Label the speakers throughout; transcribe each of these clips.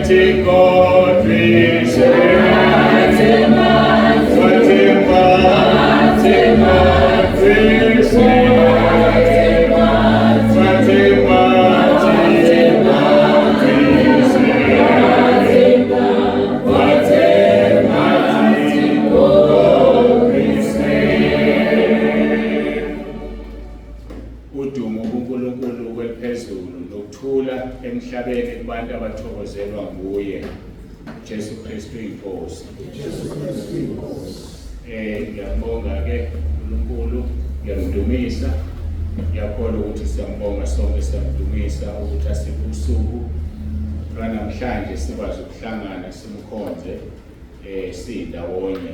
Speaker 1: Mighty God we serve. What a mighty God we serve. What a mighty God we serve. What a mighty God we serve. Udumo kuNkulunkulu kweliphezulu nokuthula emhlabeni kubantu abathokozelwa nguye. Jesu Kristu inkosi.
Speaker 2: Jesu Kristu inkosi.
Speaker 1: Ngiyabonga ke uNkulunkulu, ngiyamdumisa. Ngiyakholwa ukuthi siyambonga sonke, siyamdumisa ukuthi asiphe usuku lwanamhlanje sikwazi ukuhlangana simkhonze sindawonye.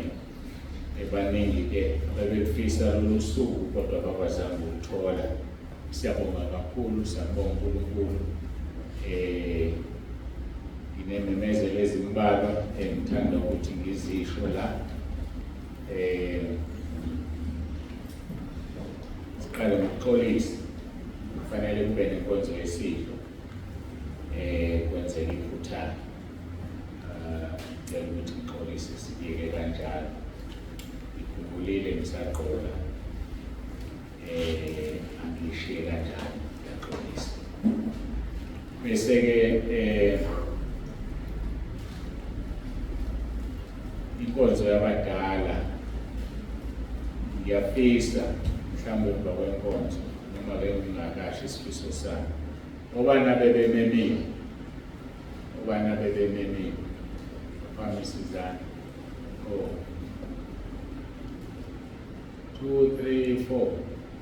Speaker 1: Ebaningi ke abebefisa lolu suku kodwa abakwazanga ukuthola. Siyabonga kakhulu, siyabonga uNkulunkulu. Nginememezelo ezimbalwa engithanda ukuthi ngizisho la. Siqale ngokuxolisa. Kufanele kube nenkonzo yesidlo. Kwenzeka iphutha. Ngicela ukuthi ngixolise sibike kanjalo. Ngikhumbulile ngisagqoka. Angishiye kanjalo, ngiyaxolisa. Bese ke inkonzo yabadala ngiyafisa mhlawumbe emva kwenkonzo noma ke ngingakasho isifiso sami, obana bebememile, obana bebememile phamisa izandla. Oh, 2 3 4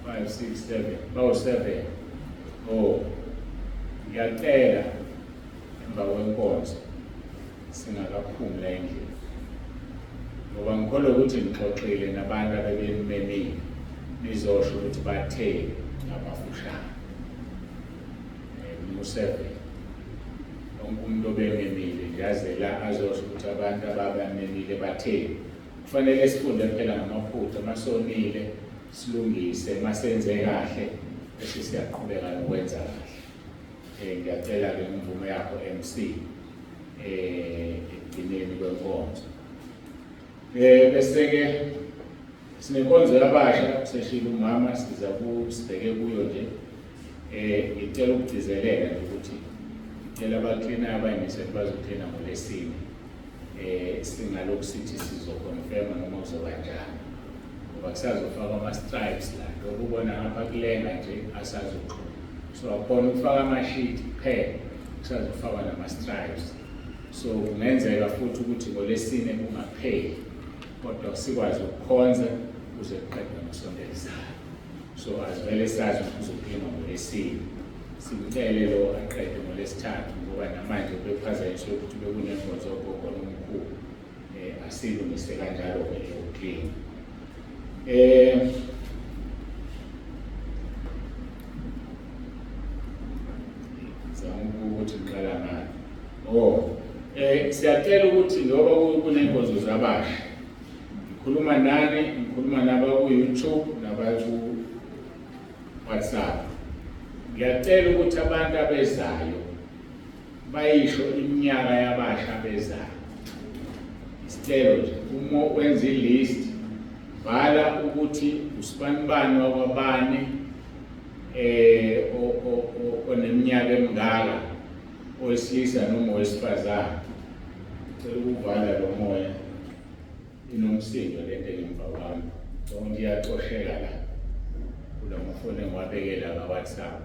Speaker 1: 5 6 7, bawu 7. Oh, ngiyacela emva kwenkonzo singakaphumi la endlini, ngoba ngikholwa ukuthi ngixoxile nabantu abebenimemile, nizosho ukuthi bathe ngabafushane. Mu-7, wonke umuntu obememile nje aze la azosho ukuthi abantu ababamemile batheni. Kufanele sifunde phela ngamaphutha, masonile silungise, masenze kahle bese siyaqhubeka nokwenza kahle. Ngiyacela-ke imvume yakho MC ekugcineni kwenkonzo. Bese-ke sinenkonzo yabasha, seshilo umama, siza sibheke kuyo nje. Ngicela ukugcizelela nje ukuthi ngicela abaklinayo abayimisele bazoklina ngoLwesine. Singalokhu sithi sizoconfirma noma kuzoba njani, ngoba kusazofakwa ama-stripes la, lokhu ubona ngapha kulenga nje asazoxhuma, so akukhona ukufaka ama-sheet kuphela, kusazofakwa nama-stripes. So kungenzeka futhi ukuthi ngoLwesine kungapheli, kodwa sikwazi ukukhonza kuze kuqedwe ngesonto elizayo. So asivele sazi ukuthi kuzophindwa ngoLwesine, simcele lo aqede ngoLwesithathu, ngoba namanje bephazanyiswe ukuthi bekunenkonzo yogogo nomkhulu. Asilungise kanjalo-ke ekuklina. Ngizama ukuthi ngiqala ngani. Oh, siyacela ukuthi njengoba kunenkonzo zabasha, ngikhuluma nani, ngikhuluma nabaku-YouTube nabaku-WhatsApp. Ngiyacela ukuthi abantu abezayo bayisho iminyaka yabasha abezayo. Isicelo nje, uma wenza i-list, bhala ukuthi usibanibani wakwabani oneminyaka emingaka, owesilisa noma owesifazane. Ngicela ukuvala lo moya, inomsindo lento engemva kwami, konke iyacosheka la kulamafoni engiwabekela ka-WhatsApp.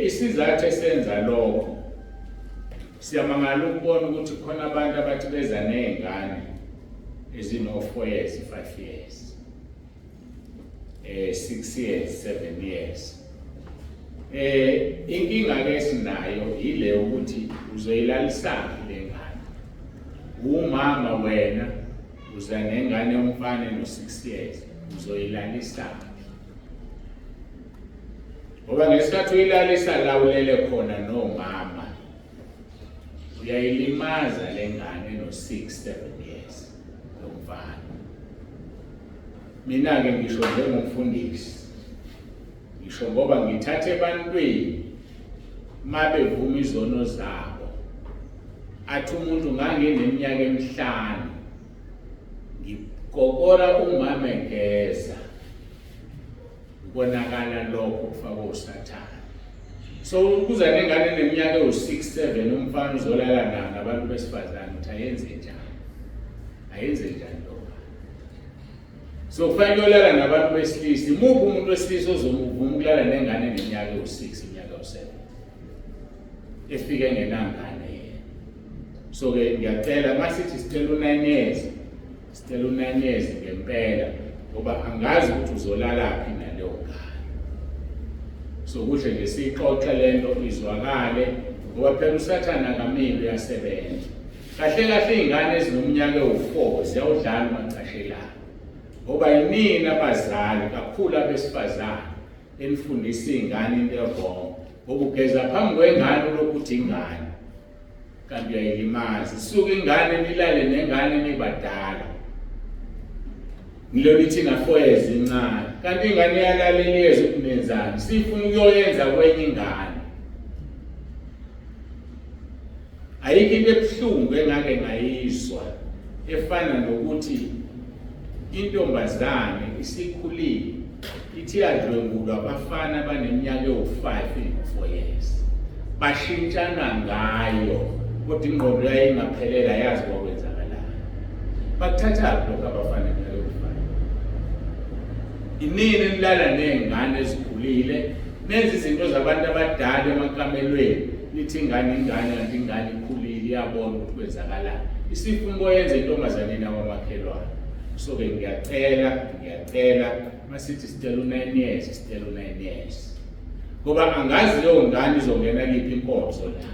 Speaker 1: Isizathu esenza lokho, siyamangala ukubona ukuthi khona abantu abathi beza ney'ngane ezino-4 years, 5 years, 6 years, 7 years. Inkinga ke esinayo yile ukuthi uzoyilalisaphi le ngane. Umama wena uza nengane yomfana eno-6 years, uzoyilalisaphi? Ngoba ngesikhathi uyilalisa la ulele khona nomama, uyayilimaza le ngane eno-6 7 years yomfana. Mina-ke ngisho njengomfundisi, ngisho ngoba ngithathe ebantwini mabevuma izono zabo. Athi umuntu ngangineminyaka emihlanu ngikokora umama egeza. Kubonakala lokho kufakwa uSathane. So ukuza nengane eneminyaka ewu-6 7 umfana uzolala nayo nabantu besifazane ukuthi ayenze njani, ayenze njani lokho. So kufanele uyolala nabantu besilisa. Imuphi umuntu wesilisa ozomuvuma ukulala nengane eneminyaka ewu-6 iminyaka ewu-7 efike engenangane yena? So-ke ngiyacela, uma sithi sicela u-9 years, sicela u-9 years ngempela, ngoba angazi ukuthi uzolalaphi naleyo ngane. So kuhle nje siyixoxe le nto izwakale, ngoba phela uSathane akamile, uyasebenza. Kahle kahle iy'ngane ezinomnyaka ewu-4 ziyawudlala umacashelana, ngoba yinina abazali kakhulu abesifazane enifundisa iy'ngane into ebhongo, ngoba ugeza phambi kwengane ulokhu uthi ingane, kanti uyayilimaza. Isuke ingane nilale nengane nibadala, ngilona ithi na-4 years incane, kanti ingane iyalalela iyeza ukuthi nenzani, sifuna ukuyoyenza kwenye ingane. Ayikho into ebuhlungu engake ngayizwa efana nokuthi intombazane isikhulile ithi yadlwengulwa abafana abaneminyaka ewu-5 ewu-4 years, bashintshana ngayo, kodwa ingqondo yayingaphelela, yazi kwakwenzakalani. Bakuthathaphi lokho abafana eminyaka ewu-5? Inini nilala ney'ngane ezikhulile, nenza izinto zabantu abadala emakamelweni, nithi ingane ingane, kanti ingane ikhulile, iyabona ukuthi kwenzakalani. Isifuna ukuyenza intombazaneni yakwamakhelwane. So-ke ngiyacela, ngiyacela, masithi sicela u-9 years, sicela u-9 years, ngoba angazi leyo ngane izongena kiphi inkonzo la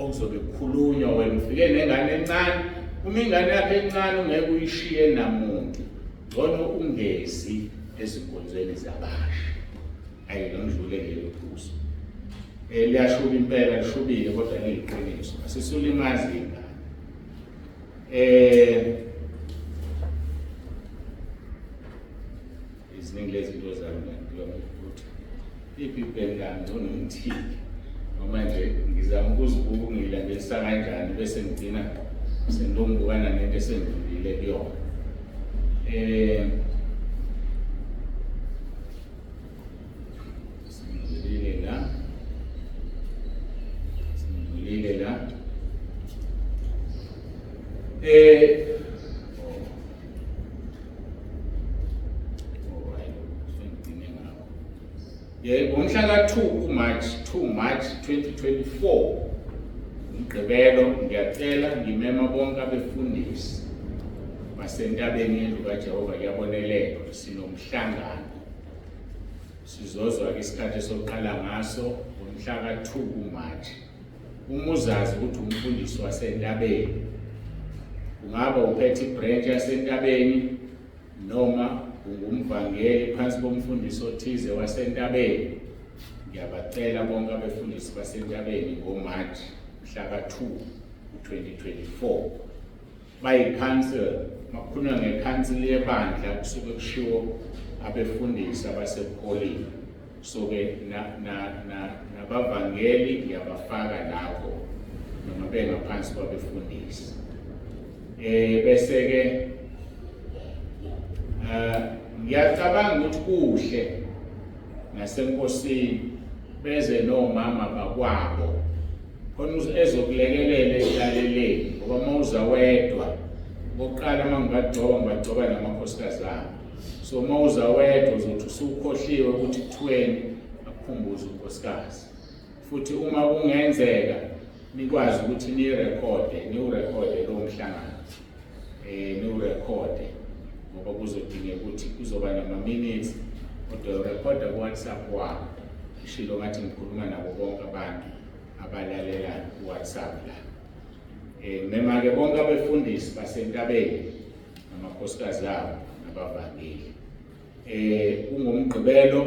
Speaker 1: okuzobe kukhulunywa. Wena ufike nengane encane, uma ingane yakho encane ungeke uyishiye namuntu, ngcono ungezi ezinkonzweni zabasha. Ayi, ngidlule lelo phuzu, liyashuba impela, lishubile, kodwa liyiqiniso, asisulimazi ingane. Iziningi lezi zinto zami ukuthi iphi ipeni lami, ngcono ngithike noma nje ngizama ukuzibuka ngiyilandelisa kanjani, bese ngigcina sengilongibukana nento esengidlulile kuyona. Singidlulile la, singidlulile la. Oh, hayi, sengigcine ngakho. Yebo, ngomhla ka-2 kuMarch, 2 March 2024, uMgqibelo, ngiyacela ngimema bonke abefundisi basentabeni yendlu kaJehova kuyabonelelwa, sinomhlangano. Sizozwa-ke isikhathi esoqala ngaso ngomhla ka-2 kuMarch. Uma uzazi ukuthi umfundisi wasentabeni, kungaba uphethe ibranch yasentabeni noma ungumvangeli phansi komfundisi othize wasentabeni, ngiyabacela bonke abefundisi basentabeni ngoMarch mhla ka-2 2024. Bayi-council, makukhulunywa nge-council yebandla kusuke kushiwo abefundisi abasebuholini. So-ke nabavangeli ngiyabafaka lapho noma bengaphansi kwabefundisi. Bese-ke ngiyacabanga ukuthi kuhle nasenkosini beze nomama bakwabo khona ezokulekelela ekulaleleni, ngoba uma uza wedwa, okokuqala uma ngibagcoba ngibagcoba namakhosikazi ami, so uma uza wedwa uzothi usukhohliwe ukuthi kuthiweni, akukhumbuze unkosikazi. Futhi uma kungenzeka nikwazi ukuthi niyirekhode, niwurekhode lowo mhlangano, niwurekhode, ngoba kuzodingeka ukuthi kuzoba nama-minutes, kodwa urekhoda ku-WhatsApp wakho. Ngishilo ngathi ngikhuluma nabo bonke abantu abalalela ku-WhatsApp la. Mema-ke bonke abefundisi basentabeni namakhosikazi abo nabavangeli. Kungumgqibelo,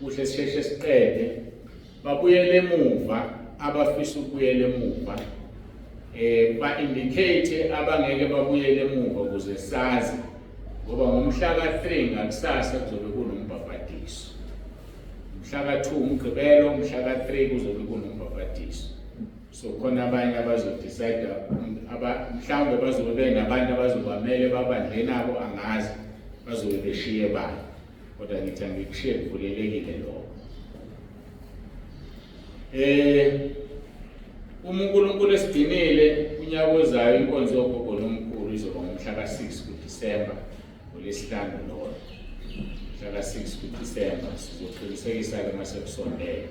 Speaker 1: kuhle sisheshe siqede, babuyele emuva abafisa ukubuyela emuva, ba-indicate abangeke babuyele emuva ukuze sazi, ngoba ngomhla ka-3 ngakusasa kuzobe kunombhabhadiso. Mhla ka-2 umgqibelo, mhla ka-3 kuzobe kunombhabhadiso. So khona abanye abazodecide, mhlawumbe bazobe benabantu abazobamele babandleni abo, angazi, bazobe beshiye bani, kodwa ngithi angikushiye kuvulelekile lokho. Uma uNkulunkulu esigcinile unyaka ozayo, inkonzo yogogo nomkhulu izoba ngomhla ka-6 kuDisemba, ngolwesihlanu lolo, mhla ka-6 kuDisemba. Sizoqinisekisa-ke uma sekusondele.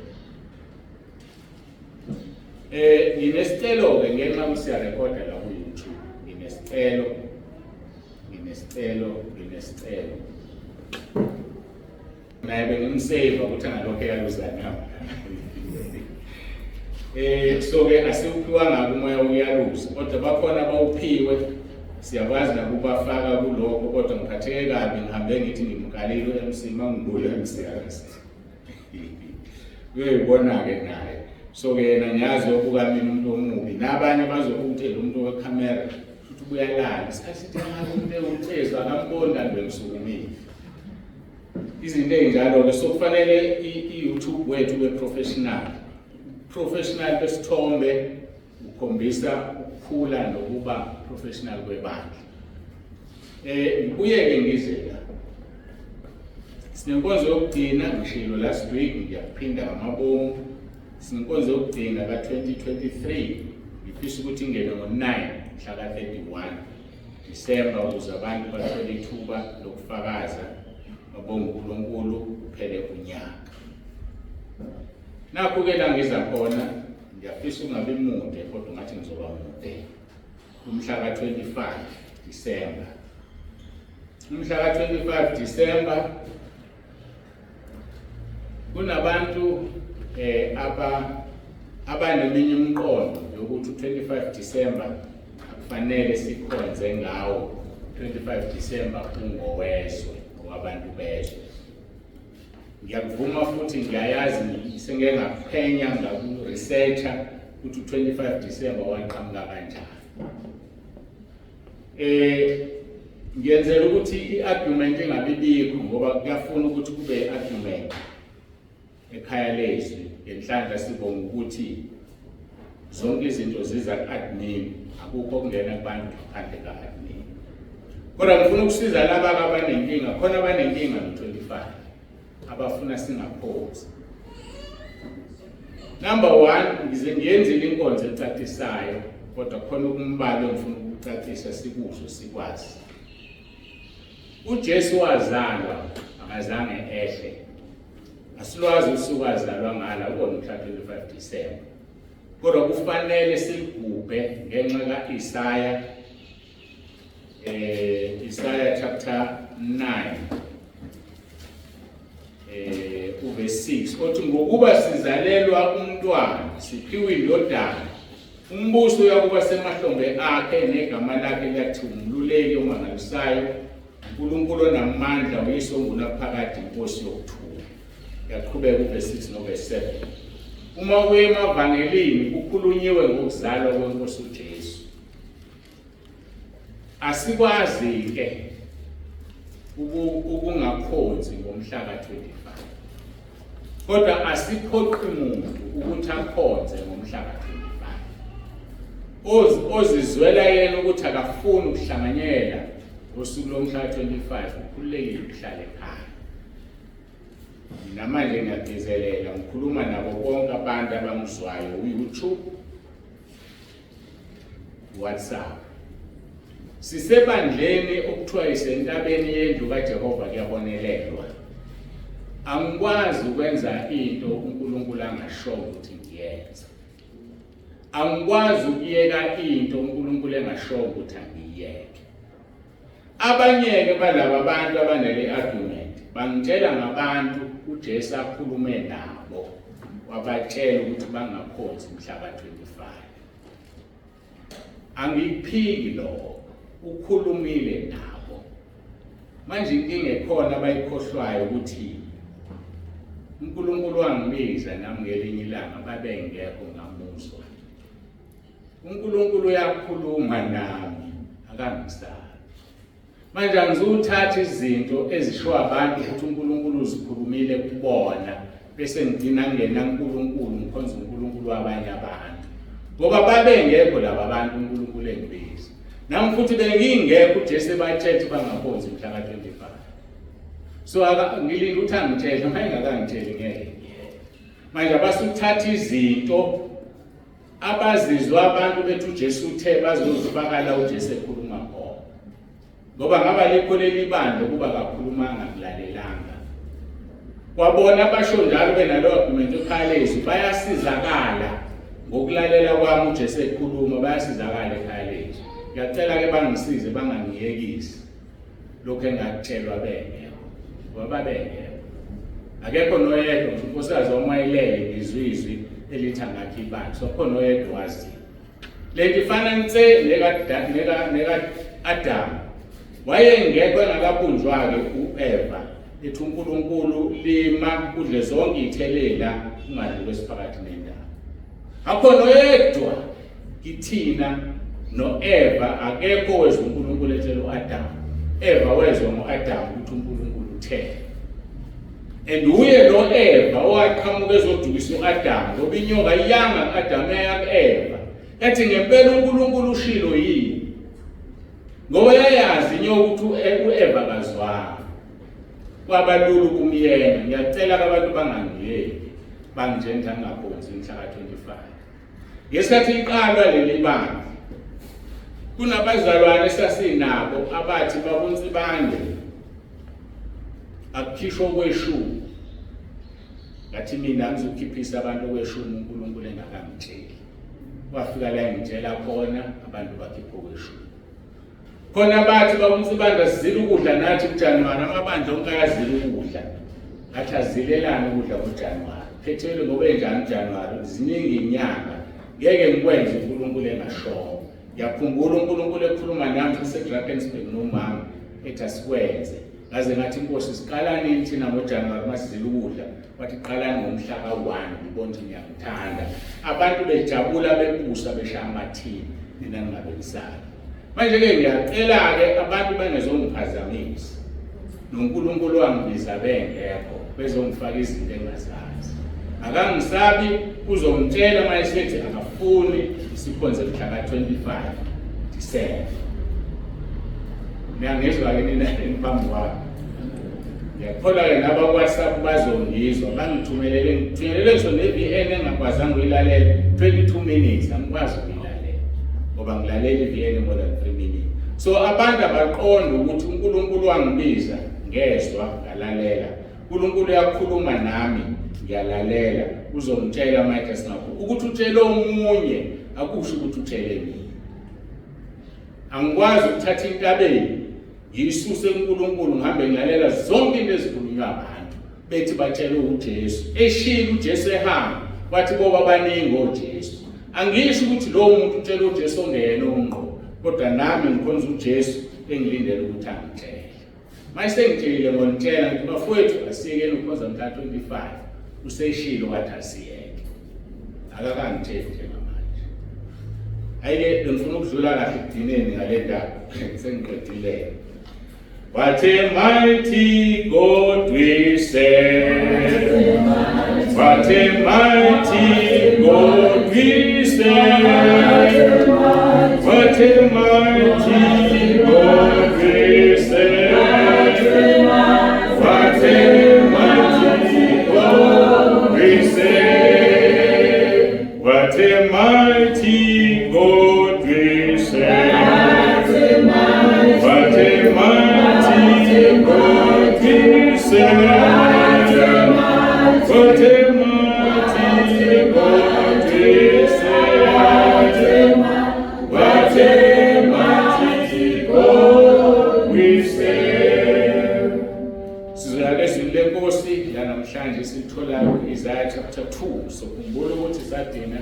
Speaker 1: Nginesicelo-ke, ngenxa ukuthi siyarekhoda la ku-YouTube. Nginesicelo, nginesicelo, nginesicelo. Naye bengimsave ukuthi angalokhu eyaluza nami. So ke asiwuphiwanga umoya wokuyaluza, kodwa bakhona abawuphiwe, siyakwazi nakubafaka kulokho. Kodwa ngiphatheke kabi, ngihambe ngithi ngimkalile u-MC, mangibuye u-MC akasi uyoyibona-ke naye. So-ke yena ngiyazi uyobuka mina umuntu omubi, nabanye bazobuka ukuthi lo muntu wekhamera futhi ubuyalala isikhathi sithi ngabe umuntu ewucezu akamboni kanti bengisukumile, izinto ey'njalo-ke. So kufanele i-YouTube wethu ube professional, professional besithombe ukukhombisa ukukhula nokuba professional kwebandla. Ngibuye-ke ngize la, sinenkonzo yokugcina, ngishilo last week, ngiyakuphinda ngamabomu, sinenkonzo yokugcina ka-2023. Ngifisa ukuthi ingene ngo-9 mhla ka-31 Disemba, ukuze abantu bathole ithuba lokufakaza, babonge uNkulunkulu, kuphele unyaka. Nakhu-ke la ngiza khona, ngiyafisa ukungabi mude, kodwa ngathi ngizoba mude. Umhla ka-25 Disemba, umhla ka-25 Disemba, kunabantu aba abaneminye imiqondo yokuthi u-25 December akufanele sikhonze ngawo. 25 December ungowezwe, owabantu bezwe. Ngiyakuvuma futhi ngiyayazi, sengeke ngaphenya, ngaku-researcha ukuthi u-25 December waqhamuka kanjani. Ngiyenzela ukuthi i-argument ingabi bikho, ngoba kuyafuna ukuthi kube i-argument ekhaya lezwi. Ngenhlanhla sibonga ukuthi zonke izinto ziza ku-admin, akukho okungena kubantu ngaphandle ka-admin. Kodwa ngifuna ukusiza laba abanenkinga khona, abanenkinga no-25, abafuna singaphozi. Number one, ngize ngiyenzile inkonzo ecacisayo, kodwa khona ukumbalo engifuna ukucacisa, sikuzwe, sikwazi. UJesu wazalwa, akazange ehle. Asilwazi usuku azalwa ngala, ukona umhla 25 December, kodwa kufanele siligubhe ngenxa kaIsaya, Isaiah chapter 9 uverse 6, othi, "Ngokuba sizalelwa umntwana, siphiwe indodana, umbuso uyakuba semahlombe akhe, negama lakhe liyathiwa uMluleki Omangalisayo, uNkulunkulu Onamandla, uYise Ongunaphakade, iNkosi Yokuthula." Yaqhubeka uverse 6 noverse 7. Uma kuye emavangelini, kukhulunyiwe ngokuzalwa kwenkosi uJesu. Asikwazi ke ukungakhonzi ngomhla ka-25, kodwa asiphoqi muntu ukuthi akhonze ngomhla ka-25. Ozizwela yena ukuthi akafuni ukuhlanganyela ngosuku lomhla ka-25, ukhululekile ukuhlala ekhaya. Namanje ngiyagcizelela, ngikhuluma nabo bonke abantu abangizwayo ku-YouTube, WhatsApp. Sisebandleni okuthiwa isentabeni yendlu kaJehova, kuyabonelelwa. Angikwazi ukwenza into uNkulunkulu angasho ukuthi ngiyenza. Angikwazi ukuyeka into uNkulunkulu engasho ukuthi angiyeke. Abanye-ke balaba bantu abanale argument bangitshela ngabantu uJesu akhulume nabo, wabatshela ukuthi bangakhonzi mhla ka-25. Angikuphiki lokho, ukhulumile nabo. Manje inkinga ekhona abayikhohlwayo ukuthi uNkulunkulu wangibiza nami ngelinye ilanga, babengekho, ngamuzwa. UNkulunkulu uyakhuluma nami, akangisabi. Manje angizuthatha izinto ezisho abantu ukuthi uNkulunkulu uzikhulumile kubona, bese ngigcina ngena uNkulunkulu, ngikhonza uNkulunkulu wabanye abantu. Ngoba babengekho laba bantu uNkulunkulu engibiza. Nami futhi bengingekho uJesu ebatshela ukuthi bangakhonzi mhla ka-25. So ngilinde ukuthi angitshele, uma engakangitsheli ngeke ngiyeke. Manje abasuthatha izinto abazizwa abantu bethi uJesu uthe bazozifaka la uJesu ekhuluma khona. Ngoba ngaba likho leli bandla ukuba kakhulumanga ngilalelanga. Kwabona abasho njalo benalo argument ekhaya lezwi bayasizakala ngokulalela kwami uJesu ekhuluma bayasizakala ekhaya lethu. Ngiyacela ke bangisize bangangiyekisi lokho engakutshelwa bengekho. Ngoba babengekho. Akekho noyedwa ngisho unkosikazi wami wayelele ngizwe izwi elithi angakhi ibandla. So khona oyedwa waziyo. Lento ifana nse neka Adam. Wayengekho engakabunjwa-ke u-Eva. Ethi uNkulunkulu lima udle zonke ithelela ungadli kwesiphakathi nendawo. Akhona oyedwa kithina no-Eva akekho wezwa uNkulunkulu etshela u-Adam. Eva wezwa ngo-Adam ukuthi uNkulunkulu uthe. And uye lo Eva owaqhamuka ezodukisa u-Adam ngoba inyoka iyanga ku-Adam yaya ku-Eva. Yathi ngempela uNkulunkulu ushilo yini? Ngoba yayazi inyoka ukuthi u-Eva kazwanga. Kwaba lula ukumyenga. Ngiyacela abantu bangangiyeki bangitshela ngingakhonzi mhla ka-25. Ngesikhathi iqalwa leli bandla kunabazalwane esasinabo abathi babuNsibande akukhishwa okweshumi. Ngathi mina angizukhiphisa abantu okweshumi uNkulunkulu engakangitsheli. Wafika la engitshela khona abantu bakhipha okweshumi. Khona bathi babuNsibande sizila ukudla nathi kuJanuwari, amabandla onke ayazila ukudla. Ngathi azilelani ukudla ngoJanuwari. Phethelwe ngoba enjani uJanuwari, ziningi inyanga. Ngeke ngikwenze uNkulunkulu engashongo. Ngiyakhumbula uNkulunkulu ekhuluma nami siseDrakensberg nomama ethi asikwenze. Ngaze ngathi inkosi siqala nini thina ngoJanuwari masizila ukudla. Wathi qalani ngomhla ka-1 ngibona ukuthi ngiyangithanda. Abantu bejabula bebusa beshaya amathini nina ningabe nisala. Manje-ke ngiyacela-ke abantu bengezongiphazamisa noNkulunkulu wangibiza bengekho bezongifaka izinto engazazi. Akangisabi uzongitshela uma esethi akafuni sikhonze mhla ka-25 December. Niyangizwa-ke nina eniphambi kwami. Ngiyakholwa-ke nabakwa-WhatsApp bazongizwa bangithumelele ngithunyelele ngisho ne-VN engakwazanga ukuyilalela 22 minutes angikwazi ukuyilalela ngoba ngilalela i-VN more than 3 minutes. So abantu abaqonda ukuthi uNkulunkulu wangibiza ngezwa ngalalela. uNkulunkulu uyakhuluma nami ngiyalalela uzongitshela manje singakho ukuthi utshele omunye akusho ukuthi utshele mina. Angikwazi ukuthatha intabeni ngiyisuse kuNkulunkulu ngihambe ngilalela zonke into ezikhulunywa abantu bethi batshele uJesu. Eshilo uJesu ehamba wathi boba baningi oJesu. Angisho ukuthi lowo muntu utshela uJesu ongeyena ongqo, kodwa nami ngikhonza uJesu engilindele ukuthi angitshele. Manje sengitshelile ngonitshela ngithi bafowethu asiyekeni ukukhonza mhla 25. Useshilo wathi asiyeke. Akakangitsheli njengamanje. Ayike bengifuna ukudlula kahle ekugcineni ngale ndaba sengiqedile. What a mighty God we serve. What a mighty God we serve. What a mighty God we serve. What a mighty God we serve. What a mighty God we serve. What a mighty God we serve. What a mighty God we serve. What a mighty God we serve. Sizoya ezwini lenkosi lanamhlanje silithola ku-Isaiah chapter 2. Sokhumbula ukuthi sadina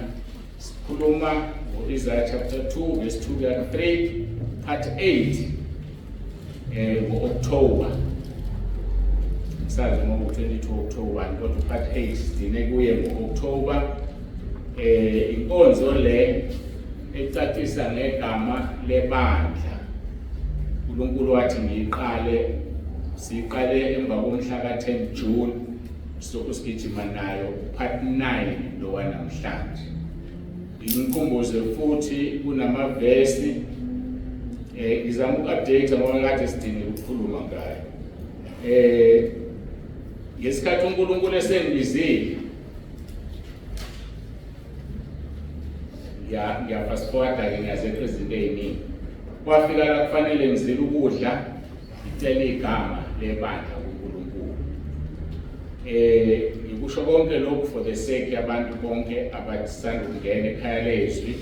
Speaker 1: sikhuluma ngo-Isaiah chapter 2 verse 2 kuya 3 part 8 ngo-October. Sazi ngo-22 October kodwa part 8 sidine kuye ngo-October. Inkonzo le ecacisa ngegama lebandla. uNkulunkulu wathi ngiyiqale siyiqale emva komhla ka-10 June silokhu sigijima nayo part 9 lo wanamhlanje. Nginikhumbuze futhi kunamavesi ngizama uku-update ngoba kade sidinga ukukhuluma ngayo. Ngesikhathi uNkulunkulu esengibizile ngiyafast forward-ke, ngiyazeqa izinto ey'ningi. Kwafika la kufanele ngizile ukudla, ngicela igama lebandla kuNkulunkulu. Ngikusho konke lokhu for the sake yabantu bonke abasanda ukungena ekhaya lezwi,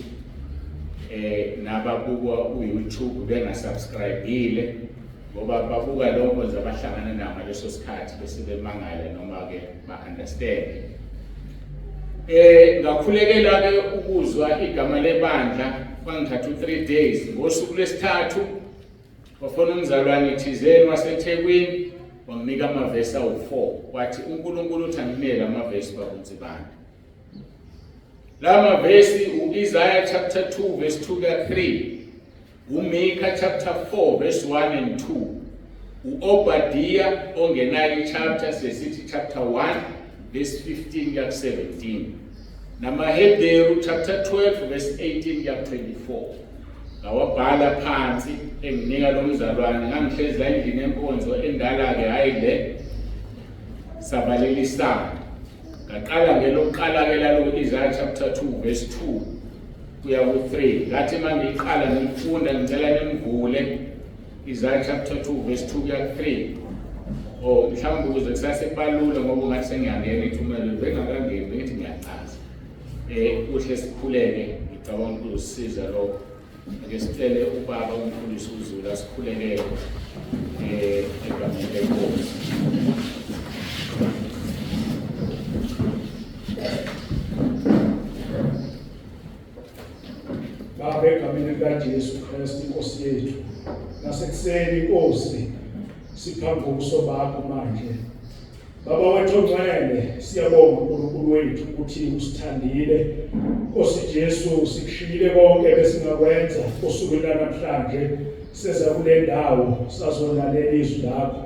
Speaker 1: nababukwa ku-YouTube bengasubscribe-ile, ngoba babuka lo nkonzo abahlangana nayo ngaleso sikhathi bese bemangala noma-ke ba-understand. Ngakhulekela-ke ukuzwa igama lebandla, kwangithatha u-3 days. Ngosuku lwesithathu wafona umzalwane thizeni waseThekwini, wanginika amavesi awu-4, wathi uNkulunkulu uthi anginike amavesi bakuNsibande. La mavesi u-Isaiah chapter 2 verse 2 ka-3, uMika chapter 4 verse 1 and 2, u-Obadiya ongenayo i-chapter, sesithi chapter 1 verse 15 kuya ku-17, namaHebheru chapter 12 verse 18 kuya ku-24. Ngawabhala phansi enginika lo mzalwane. Ngangihlezi la endlini enkonzo endala-ke, hhayi le, sabalelisana. Ngaqala ngelokuqala-ke lalo Isaiah chapter 2 verse 2 kuya ku-3. Ngathi uma ngiyiqala ngiyifunda, ngicela nimvule Isaiah chapter 2 verse 2 kuya ku-3. Oh, mhlawumbe ukuze kusase kubalula, ngoba ungathi sengiyangena ithumelo bengakangeni, bengithi ngiyachaza. Kuhle sikhuleke, ngicabanga ukuthi kuzosisiza lokho. Ake sicele ubaba umfundisi uZulu asikhulekele egameni lenkosi.
Speaker 2: Baba, egameni likaJesu Kristu inkosi yethu, nasekuseni inkosi siphambi kobuso bakho manje. Baba wethu ongcwele, siyabonga uNkulunkulu wethu ukuthi usithandile. Nkosi Jesu, sikushiyile konke besingakwenza osukwini lanamhlanje, seza kule ndawo sazolalela izwi lakho.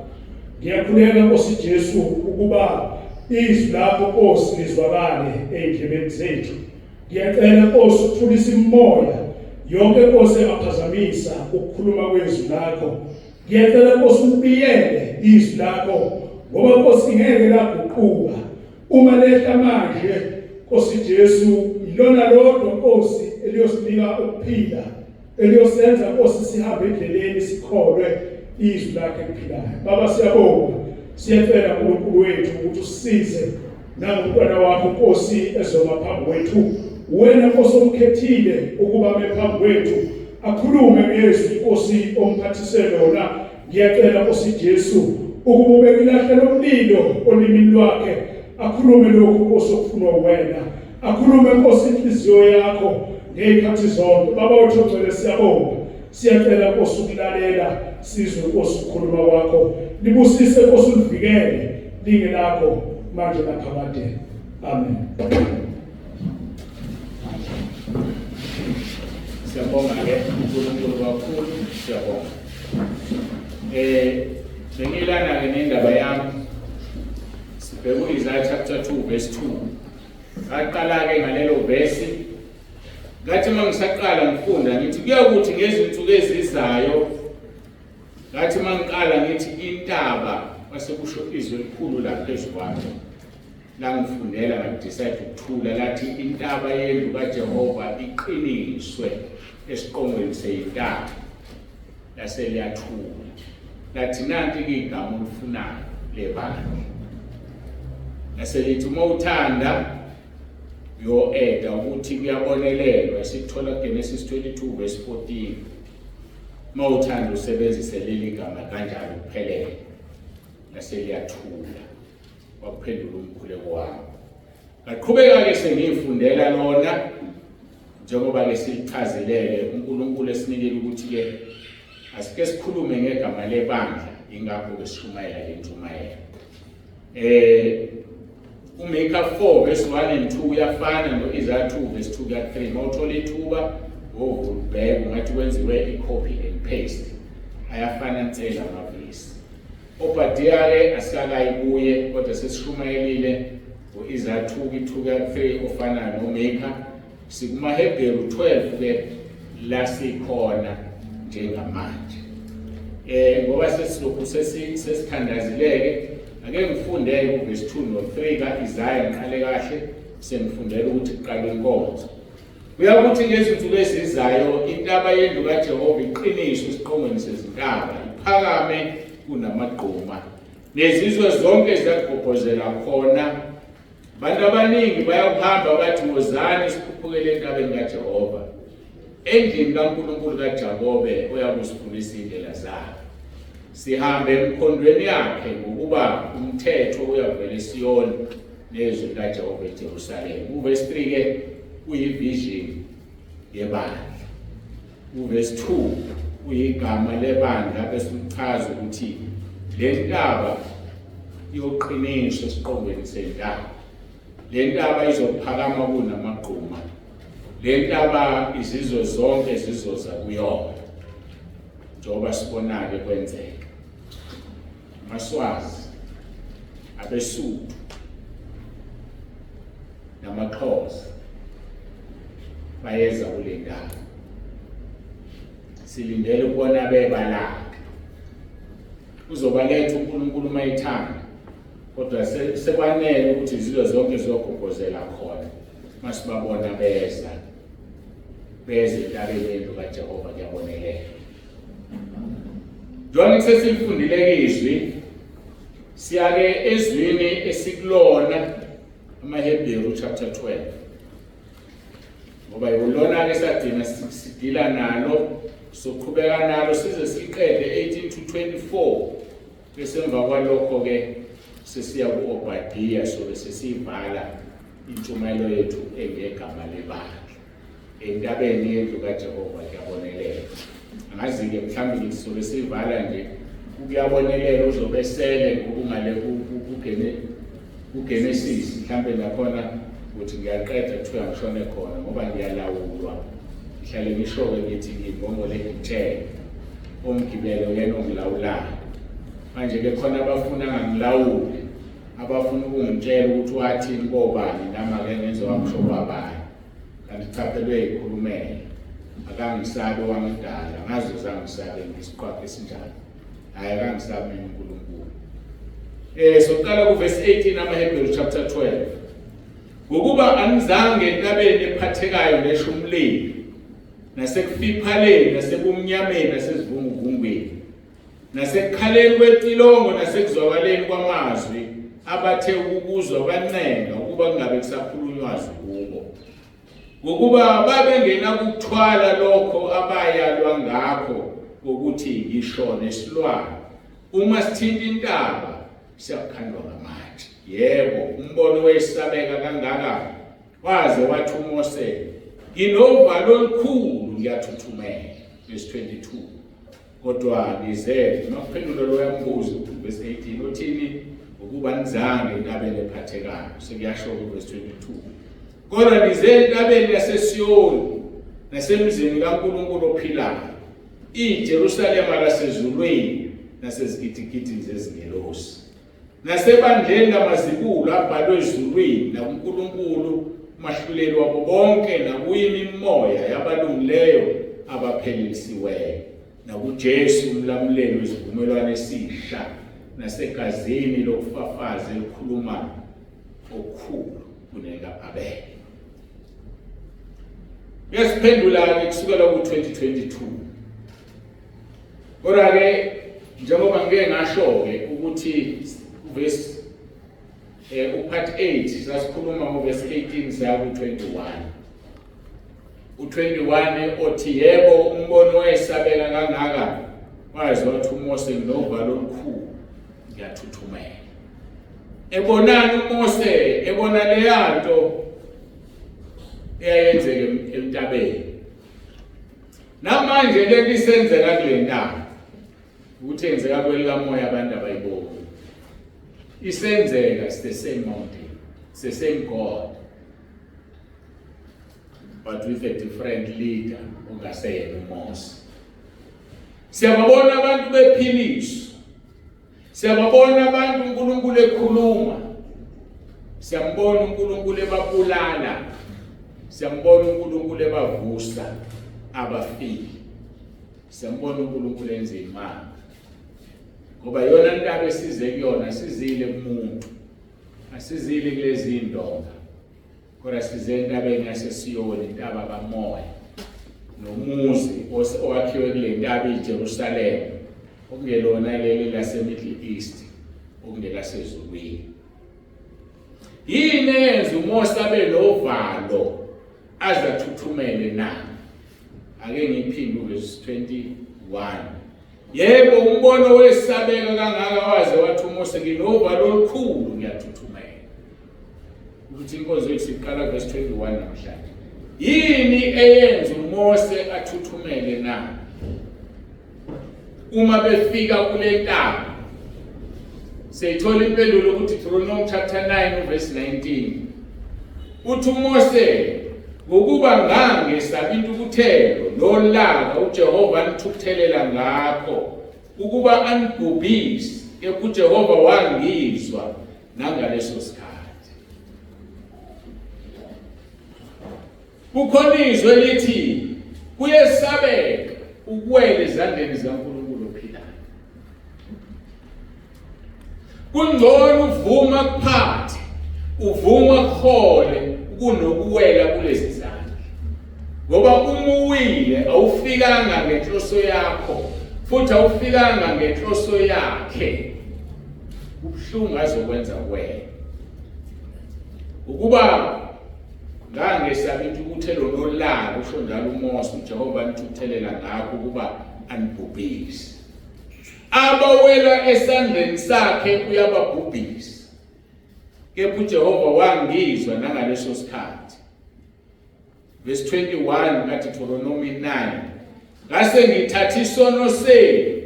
Speaker 2: Ngiyakhuleka Nkosi Jesu ukuba izwi lakho Nkosi lizwakale ey'ndlebeni zethu. Ngiyacela Nkosi ukuthulisa imimoya yonke Nkosi engaphazamisa ukukhuluma kwezwi lakho. Ngiyacela Nkosi ubiyele izwi lakho, ngoba Nkosi ngeke laguquka uma lehla manje. Nkosi Jesu, ilona lodwa Nkosi eliyosinika ukuphila, eliyosenza Nkosi sihambe endleleni, sikholwe izwi lakhe eliphilayo. Baba, siyabonga, siyacela uNkulunkulu wethu ukuthi usisize nangumntwana wakho Nkosi ezoma phambi kwethu. Wena Nkosi omkhethile ukuba ame phambi kwethu akhulume ngezwi Nkosi omphathise lona. Ngiyacela Nkosi Jesu ukuba ubeke ilahle lomlilo olimini lwakhe, akhulume lokhu Nkosi okufunwa wena, akhulume Nkosi inhliziyo yakho ngey'khathi zonke. Baba wethu ongcwele, siyabonga, siyacela Nkosi ukulalela, sizwe Nkosi ukukhuluma kwakho. Libusise Nkosi, ulivikele linge lakho manje naphakade. Amen.
Speaker 1: Siyabonga-ke uNkulunkulu kakhulu, siyabonga. Bengilana-ke nendaba yami, sibheke u-Isaiah chapter 2 verse 2. Ngaqala-ke ngalelo vesi, ngathi uma ngisaqala ngifunda ngithi kuyakuthi ngezinsuku ezizayo, ngathi uma ngiqala ngithi intaba, kwase kusho izwi elikhulu la phezu kwami, langifundela ngadecide ukuthula, lathi intaba yendlu kaJehova iqiniswe esiqongweni seyintaba, lase liyathula. Lathi nanti-ke igama olifunayo lebandla, lase lithi uma uthanda uyo-eda ukuthi kuyabonelelwa, esikuthola kuGenesis 22 verse 14. Uma uthanda usebenzise leli gama kanjalo kuphelele, lase liyathula. Waphendula umkhuleko wami. Ngaqhubeka-ke sengiyifundela lona, njengoba-ke silichazelele uNkulunkulu esinikele ukuthi-ke asike sikhulume ngegama lebandla, ingakho-ke sishumayela le ntshumayelo. uMika 4 verse 1 and 2 uyafana no-Isaiah 2 verse 2 kuya 3. Uma uthola ithuba wovula ubheke, ungathi kwenziwe i-copy and paste, ayafana nsela amavesi. Obadiya-ke asikakayi kuye, kodwa sesishumayelile ngo-Isaiah 2 2 kuya 3 ofana noMika. SikumaHebheru 12 ke la sikhona njengamanje. Ngoba sesilokhu sesithandazileke, ake ngifunde uverse 2 no 3 kaIsaya ngiqale kahle sengifundela ukuthi kuqala inkonzo. Kuyakuthi ngezinsuku ezizayo intaba yendlu kaJehova iqiniswe esiqongweni sezintaba, iphakame kunamagquma, nezizwe zonke ziyagobhozela khona. Abantu abaningi bayakuhamba bathi, wozani sikhuphukele entabeni kaJehova, endlini kaNkulunkulu kaJakobe oyakusifundisa indlela zakhe, sihambe emkhondweni yakhe, ngokuba umthetho uyavela eSiyoni nezwi likaJehova eJerusalema. Uverse 3 ke uyivision yebandla, uverse 2 uyigama lebandla, bese uchaza ukuthi le ntaba iyoqiniswa esiqongweni sentaba, le ntaba izophakama kunamagquma, le ntaba izizwe zonke zizoza kuyona, njengoba sibona-ke kwenzeka. AmaSwazi, abeSuthu namaXhosa bayeza kule ndawo, silindele ukubona bebalaka. Uzobaletha uNkulunkulu uma ethanda, kodwa sekwanele ukuthi izizwe zonke ziyogobhozela khona. Masibabona beza beze entabeni yendlu kaJehova, kuyabonelela. Njengoba sesilifundile izwi, siyake ezwini esikulona amaHebheru chapter 12, ngoba yilona ke sagcina sidila nalo, soqhubeka nalo size siqede 18 to 24, bese emva kwalokho ke sesiya ku-Obadiya, sobe sesiyivala intshumayelo yethu engegama lebandla entabeni yendlu kaJehova. Kuyabonelela, angazi-ke mhlawumbe ngithi sobe siyivala nje kuyabonelela, uzobe sele ngokungale kuGenesis, mhlawumbe nakhona ukuthi ngiyaqeda kuthiwa ngishone khona, ngoba ngiyalawulwa. Ngihlale ngisho-ke ngithi ngiyibongole ngitshele omgibelo yena ongilawulayo. Manje-ke khona abafuna ngangilawule, abafuna ukungitshela ukuthi wathini kobani, nami ake ngenze wakusho kwabani, kanti cha phela uyayikhulumela. Akangisabi wangidala, ngaze zangisabe ngisiqwaphe esinjalo. Hhayi, akangisabi mina uNkulunkulu. Soqala kuverse 18 amaHebheru chapter 12. Ngokuba anizange entabeni ephathekayo nesho umlilo, nasekufiphaleni, nasebumnyameni, nasezivunguvungwini, nasekukhaleni kwecilongo, nasekuzwakaleni kwamazwi, abathe ukukuzwa bancenga ukuba kungabe kusakhulunywa zwi kubo, ngokuba babengenakuthwala lokho abayalwa ngakho, ngokuthi ngisho nesilwane uma sithinta intaba siyakukhandwa ngamatshe. Yebo, umbono wesabeka kangaka, waze wathi uMose, nginovalo olukhulu, ngiyathuthumela. Verse 22. Kodwa nize makuphendula loya mbuzo verse 18 othini, ngokuba nizange entabeni ephathekayo. Sekuyasho ku verse 22, kodwa nize entabeni yaseSiyoni nasemzini kaNkulunkulu ophilayo, iJerusalema lasezulwini, nasezigidigidini zezingelosi, nasebandleni lamazibulo abhalwe ezulwini, nakuNkulunkulu umahluleli wabo bonke, nakuyimimoya yabalungileyo abaphelelisiweyo, nakuJesu umlamuleli wesivumelwano esisha, nasegazini lokufafaza elikhuluma okukhulu kunelika-Abele. Uyasiphendula-ke kusukela ku-2022. Kodwa-ke njengoba ngike ngasho-ke ukuthi verse upart 8 sasikhuluma ngoverse 18 saya ku-21. U-21 othi, yebo, umbono wayesabeka kangaka, waze wathi uMose, nginovalo olukhulu, ngiyathuthumela. Ebonani uMose? Ebona leya nto eyayenzeka entabeni. Namanje lento isenzeka kule ntaba, ukuthi yenzeka kwelikamoya abantu abayiboni. Isenzeka, it's the same mountain, it's the same God, but with a different leader ongaseyena uMose. Siyababona abantu bephiliswa, siyababona abantu uNkulunkulu ekhuluma, siyambona uNkulunkulu ebabulala, Siyambona uNkulunkulu ebavusa abafile. Siyambona uNkulunkulu enze imanga. Ngoba yona ntaba esize kuyona sizile kumuntu. Asizile kulezi indonga. Kodwa size entabeni yaseSiyoni, intaba kamoya. Nomuzi owakhiwe kule ntaba iJerusalema, okungelona leli lase-Middle East, okungelasezulwini. Yini eyenza uMose abe novalo aze athuthumele na? Ake ngiphinde uvesi 21. Yebo, umbono wesabeka kangaka waze wathi uMose nginovalo olukhulu ngiyathuthumela. Ukuthi inkonzo yethu iqala verse 21 namhlanje. Yini eyenza uMose athuthumele na? Uma befika kule ntaba seyithola impendulo ukuthi Deuteronomy chapter 9 verse 19 uthi uMose ngokuba ngangesaba intukuthelo nolaka uJehova anithukuthelela ngakho ukuba anibhubhise kepha uJehova wangizwa nangaleso sikhathi. Kukhona izwi elithi kuyesabeka ukuwela ezandleni zikaNkulunkulu ophilayo. Kungcono uvuma kuphathe, uvuma kuhole kunokuwela kulezi zandla. Ngoba uma uwile awufikanga ngenhloso yakho futhi awufikanga ngenhloso yakhe. Kubuhlungu azokwenza kuwena. Ukuba ngangesabi intukuthelo nolaka usho njalo uMose uJehova anithukuthelela ngakho ukuba anibhubhise. Abawela esandleni sakhe uyababhubhisa. Kepha uJehova wangizwa nangaleso sikhathi. Verse 21 kaDeuteronomy 9. Ngase ngithatha isono senu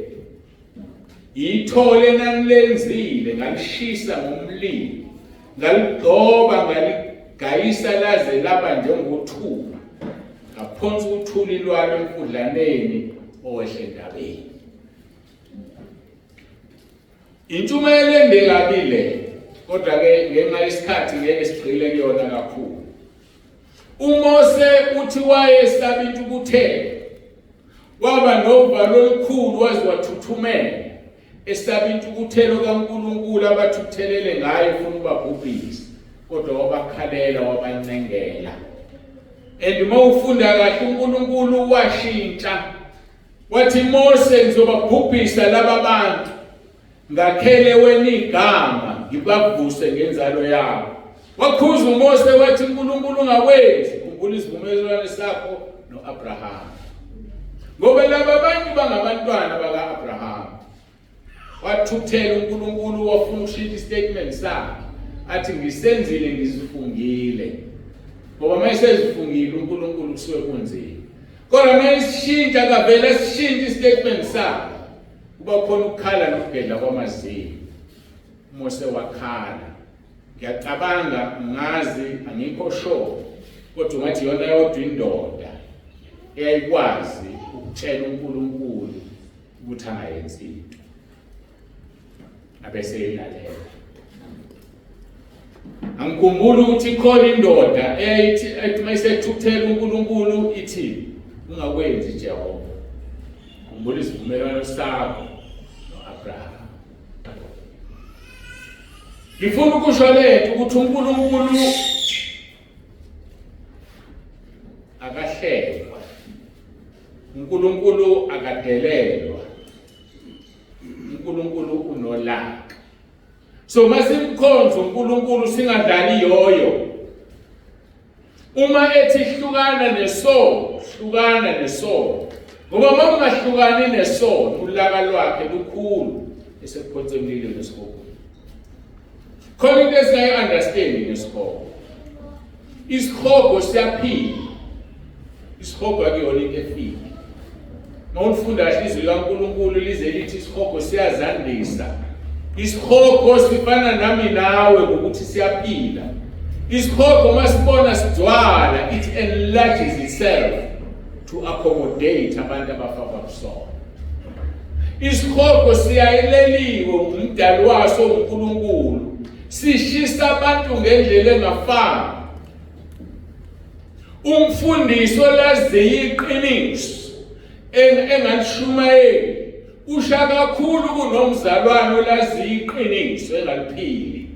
Speaker 1: ithole nanilenzile ngalishisa ngomlilo ngaligxoba ngaligayisa laze laba njengothuli ngaphonsa uthuli lwalo emfudlaneni owehle entabeni. Intshumayelo ende kabi le, kodwa ke ngenxa yesikhathi ngeke sigxile kuyona kakhulu. UMose uthi wayesaba intukuthelo, waba novalo olukhulu waze wathuthumela esaba intukuthelo kaNkulunkulu abathukuthelele ngayo efuna ukubabhubhisa, kodwa wabakhalela wabancengela. And uma ufunda kahle uNkulunkulu washintsha Wathi Mose ngizobabhubhisa laba bantu ngakhele wena igama ngibavuse ngenzalo yabo. Wakhuza uMose wathi uNkulunkulu ungakwenzi, khumbula isivumelwano sakho noAbraham. Ngoba laba bantu bangabantwana baka-Abraham. Wathukuthela uNkulunkulu wafuna ukushintsha istatement sakhe athi ngisenzile ngizifungile. Ngoba uma esezifungile uNkulunkulu kusuke kunzima. Kodwa uma esishintsha kavele esishintsha istatement sakhe. Kuba khona ukukhala nokugedla kwamazinyo. uMose wakhala. Ngiyacabanga ngazi angikho sure kodwa ungathi iyona yodwa indoda eyayikwazi ukutshela uNkulunkulu ukuthi angayenzi into abese ilalela. Angikhumbuli ukuthi ikhona indoda eyayithi ethi mayisethukuthela uNkulunkulu ithi ungakwenzi Jehova. Khumbula isivumelwano sakho noAbraham. Ngifuna ukusho lethu ukuthi uNkulunkulu akahlekwa. uNkulunkulu akadelelwa. uNkulunkulu unolaka. So masimkhonza uNkulunkulu singadlali yoyo. Uma ethi hlukana nesono, hlukana nesono. Ngoba uma ungahlukani nesono, ulaka lwakhe lukhulu esekuphonsa emlilweni esihogweni. Khona into esingayi-understandi ngesihogo. Isihogo siyaphila. Isihogo akuyona into efile. Uma ulifunda kahle izwi likaNkulunkulu lize lithi isihogo siyazandisa. Isihogo sifana nami nawe ngokuthi siyaphila. Isihogo uma sibona sigcwala it enlarges itself to accommodate abantu abafakwa kusona. Isihogo siyayeleliwe ngumdali waso uNkulunkulu. Sishisa abantu ngendlela engafani. Umfundisi olaziyo iqiniso engalishumayeli usha kakhulu kunomzalwane olaziyo iqiniso engaliphili.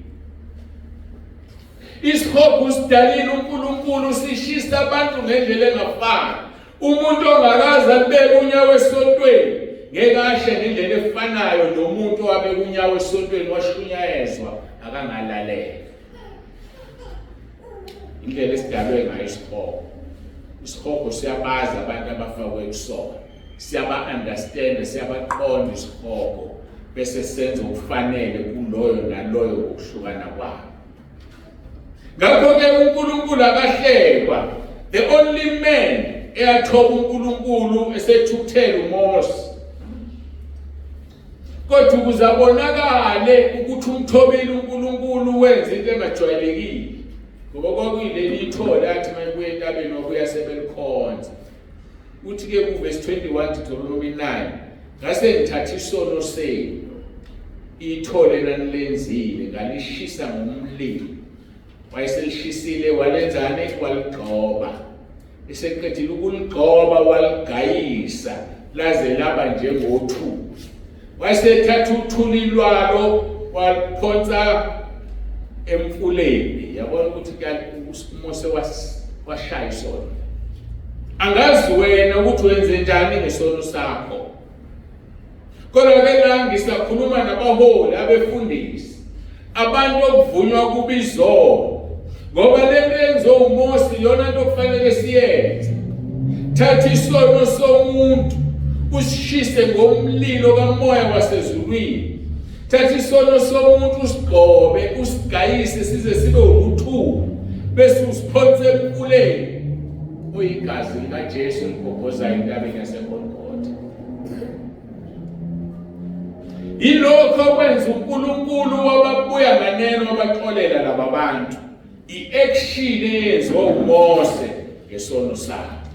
Speaker 1: Isihogo sidalile uNkulunkulu sishisa abantu ngendlela engafani. Umuntu ongakaze alibeke unyawo esontweni ngeke ashe ngendlela efanayo nomuntu owabeka unyawo esontweni washunyayezwa akangalalela. Indlela esidalwe ngayo isihogo. Isihogo siyabazi abantu abafakwe kusona. Siyaba-understand, siyabaqonda isihogo bese senza okufanele kuloyo naloyo ngokuhlukana kwabo. Ngakho-ke uNkulunkulu akahlekwa. The only man eyathoba uNkulunkulu esethukuthele uMose. Kodwa ukuze abonakale ukuthi umthobile uNkulunkulu wenza into engajwayelekile. Ngoba kwakuyileli ithole athi mayibuya entabeni wabuya sebelikhonza. Uthi ke kuvesi 21 Deuteronomy 9 ngase ngithatha isono senu ithole nanilenzile ngalishisa ngomlilo wayeselishisile walenzani waligxoba eseqedile ukuligxoba waligayisa laze laba njengothuli wayesethatha uthuli lwalo waliphonsa emfuleni yabona ukuthi uMose washaya isono angazi wena ukuthi wenze njani ngesono sakho kodwa ke la ngisakhuluma nabaholi abefundisi abantu okuvunywa kuba izono ngoba le nto yenziwe uMose iyona nto okufanele siyenze thatha isono somuntu usishise ngomlilo kamoya wasezulwini thatha isono somuntu usigqobe usigayise size sibe ubuthulu bese usiphonse emfuleni oyigazi likaJesu ligobhozayo entabeni yaseGolgotha Yilokho okwenza uNkulunkulu wababuya nganeno wabaxolela laba bantu. I-action eyenziwa uMose ngesono sakhe.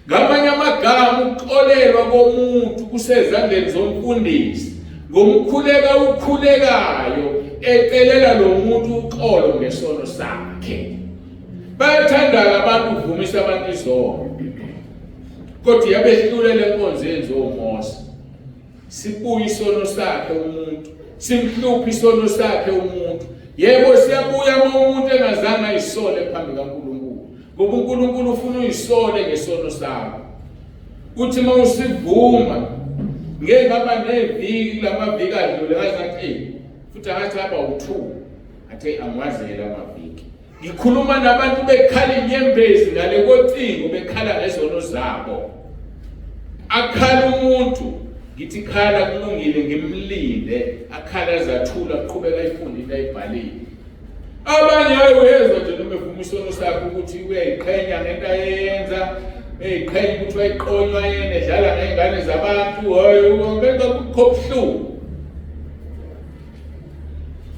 Speaker 1: Ngamanye amagama ukuxolelwa komuntu kusezandleni zomfundisi ngomkhuleka ukhulekayo ecelela lo muntu uxolo ngesono sakhe. Bayathanda abantu ukuvumisa abantu izono. Kodwa yabehlule lenkonzo yenziwa uMose. Sibuye isono sakhe umuntu, simhluphe isono sakhe umuntu. Yebo siyabuya uma umuntu engazange ayisole phambi kaNkulunkulu. Ngoba uNkulunkulu ufuna uyisole ngesono sakho. Uthi uma usivuma ngeke ngaba neviki kulamaviki adlule ngaze ngathi eyi futhi angathi aba u-two athe angiwazeli amaviki Ngikhuluma nabantu bekhala inyembezi ngale kocingo bekhala ngezono zabo. Akhala umuntu ngithi khala kulungile ngimlinde akhala azathula aqhubeka ayifunde into ayibhalile. Abanye hayi uyezwa nje noma evuma isono sakhe ukuthi uyayiqhenya ngento ayenza eyiqhenya ukuthi wayiqonywa yena edlala ngey'ngane zabantu hayi ngeke kukho buhlungu.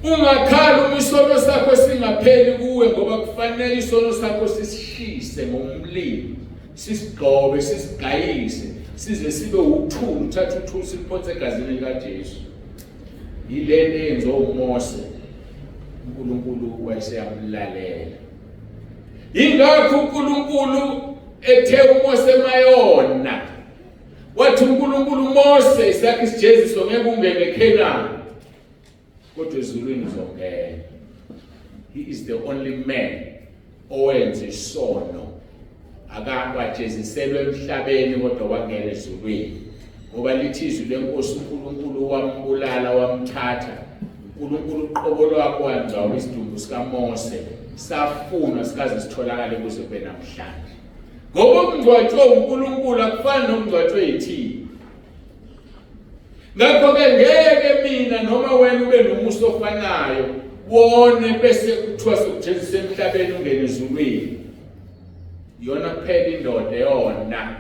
Speaker 1: Ungakhali uma isono sakho singapheli kuwe ngoba kufanele isono sakho sisishise ngomlilo, sisigxobe, sisigayise, size sibe uthuli, uthathe uthuli siliphonse egazini likaJesu. Yilento eyenziwa uMose, uNkulunkulu wayeseyamlalela. Yingakho uNkulunkulu ethe uMose mayona Wathi uNkulunkulu Mose isakhe isijeziso ngeke ungene eKhenani kodwa ezulwini uzongena. He is the only man owenza isono akakwajeziselwe emhlabeni kodwa wangena ezulwini ngoba lithi izwi lenkosi uNkulunkulu wambulala wamthatha uNkulunkulu uqobo lwakho wangcwaba isidumbu sikaMose safunwa sikaze sitholakale kuze kube namhlanje Ngoba ukungcwatshwa uNkulunkulu akufani nokungcwatshwa yithina. Ngakho-ke ngeke mina noma wena ube nomusa ofanayo wone bese kuthiwa sokujezisa emhlabeni ungene ezulwini. Iyona kuphela indoda eyona.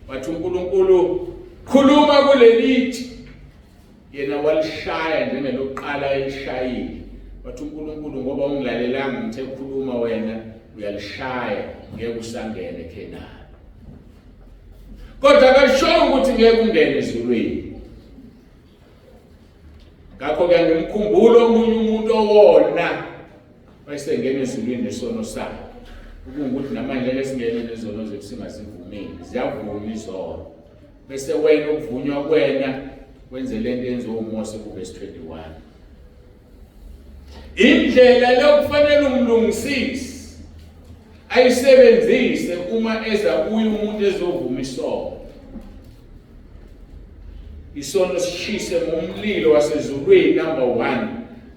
Speaker 1: Wathi uNkulunkulu khuluma kulelitshe Yena walishaya njengelokuqala elishayile. Wathi uNkulunkulu ngoba ungilalelanga ngithe khuluma wena uyalishaya ngeke usangene eKhenani. Kodwa akashongo ukuthi ngeke ungene ezulwini. Ngakho-ke angimkhumbuli omunye umuntu owona wayesengena ezulwini nesono sakhe. Okungukuthi namanje ke singene nezono zethu singazivumeli, ziyavuma izono. Bese wena ukuvunywa kwena wenze lento yenziwa uMose kuverse 21. Indlela lokufanele umlungisise ayisebenzise uma eza kuye umuntu ezovuma isono. Isono sishise ngomlilo wasezulwini number 1,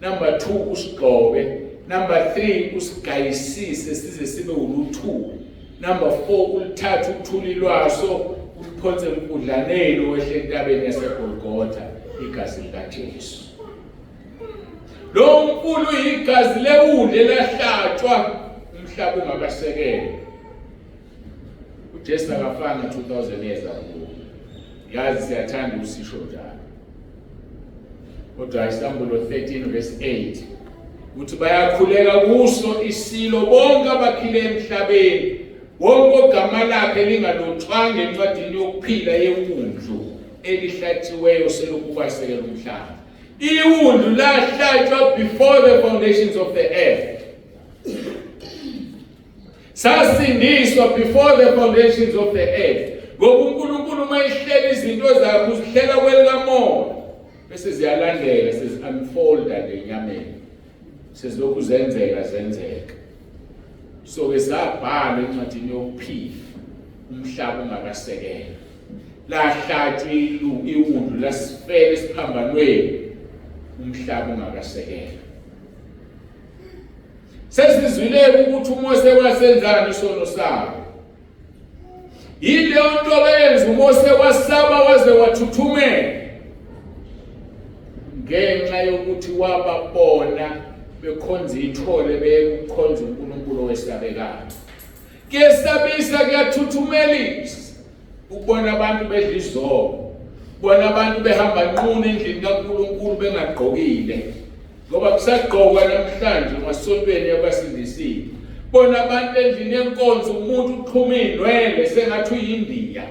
Speaker 1: number 2 usigxobe, number 3 usigayisise size sibe uluthuli, number 4 ulithathe uthuli lwaso uliphonse emfudlaneni owehle entabeni yaseGolgotha, igazi likaJesu. Lo mfula uyigazi lewundlu elahlatshwa umhlaba ungakasekelwa. UJesu akafanga 2000 years ago. Yazi siyathanda usisho njalo. Kodwa isambulo 13 verse 8 uthi bayakhuleka kuso isilo bonke abakhile emhlabeni wonke ogama lakhe lingalotshwanga encwadini yokuphila yewundlu elihlatshiweyo selokhu kwasekela umhlaba. Iwundlu lahlatshwa before the foundations of the earth. Sasindiswa before the foundations of the earth. Ngoba uNkulunkulu uma ehlela izinto zakhe uzihlela kwelikamoya bese ziyalandela sezi unfolda ngenyameni. Sezilokhu zenzeka zenzeka. So ke sabhalwa encwadini yokuphila umhlaba ungakasekelwa. Lahlatshwa iwundlu lasifela esiphambanweni umhlaba ungakasekelwa. Sesizwile ukuthi uMose wasenzani isono sabo. Yileyo nto eyenza uMose wasaba waze wathuthumela ngenxa yokuthi wababona bekhonza ithole bekukhonza uNkulunkulu owesabekayo. Kuyesabisa, kuyathuthumelisa ukubona abantu bedla izono, kubona abantu behamba nqunu endlini kaNkulunkulu bengagqokile, ngoba kusagqokwa namhlanje emasontweni abasindisiwe. Bona abantu endlini yenkonzo umuntu uxhuma iy'nwele sengathi uyindiya.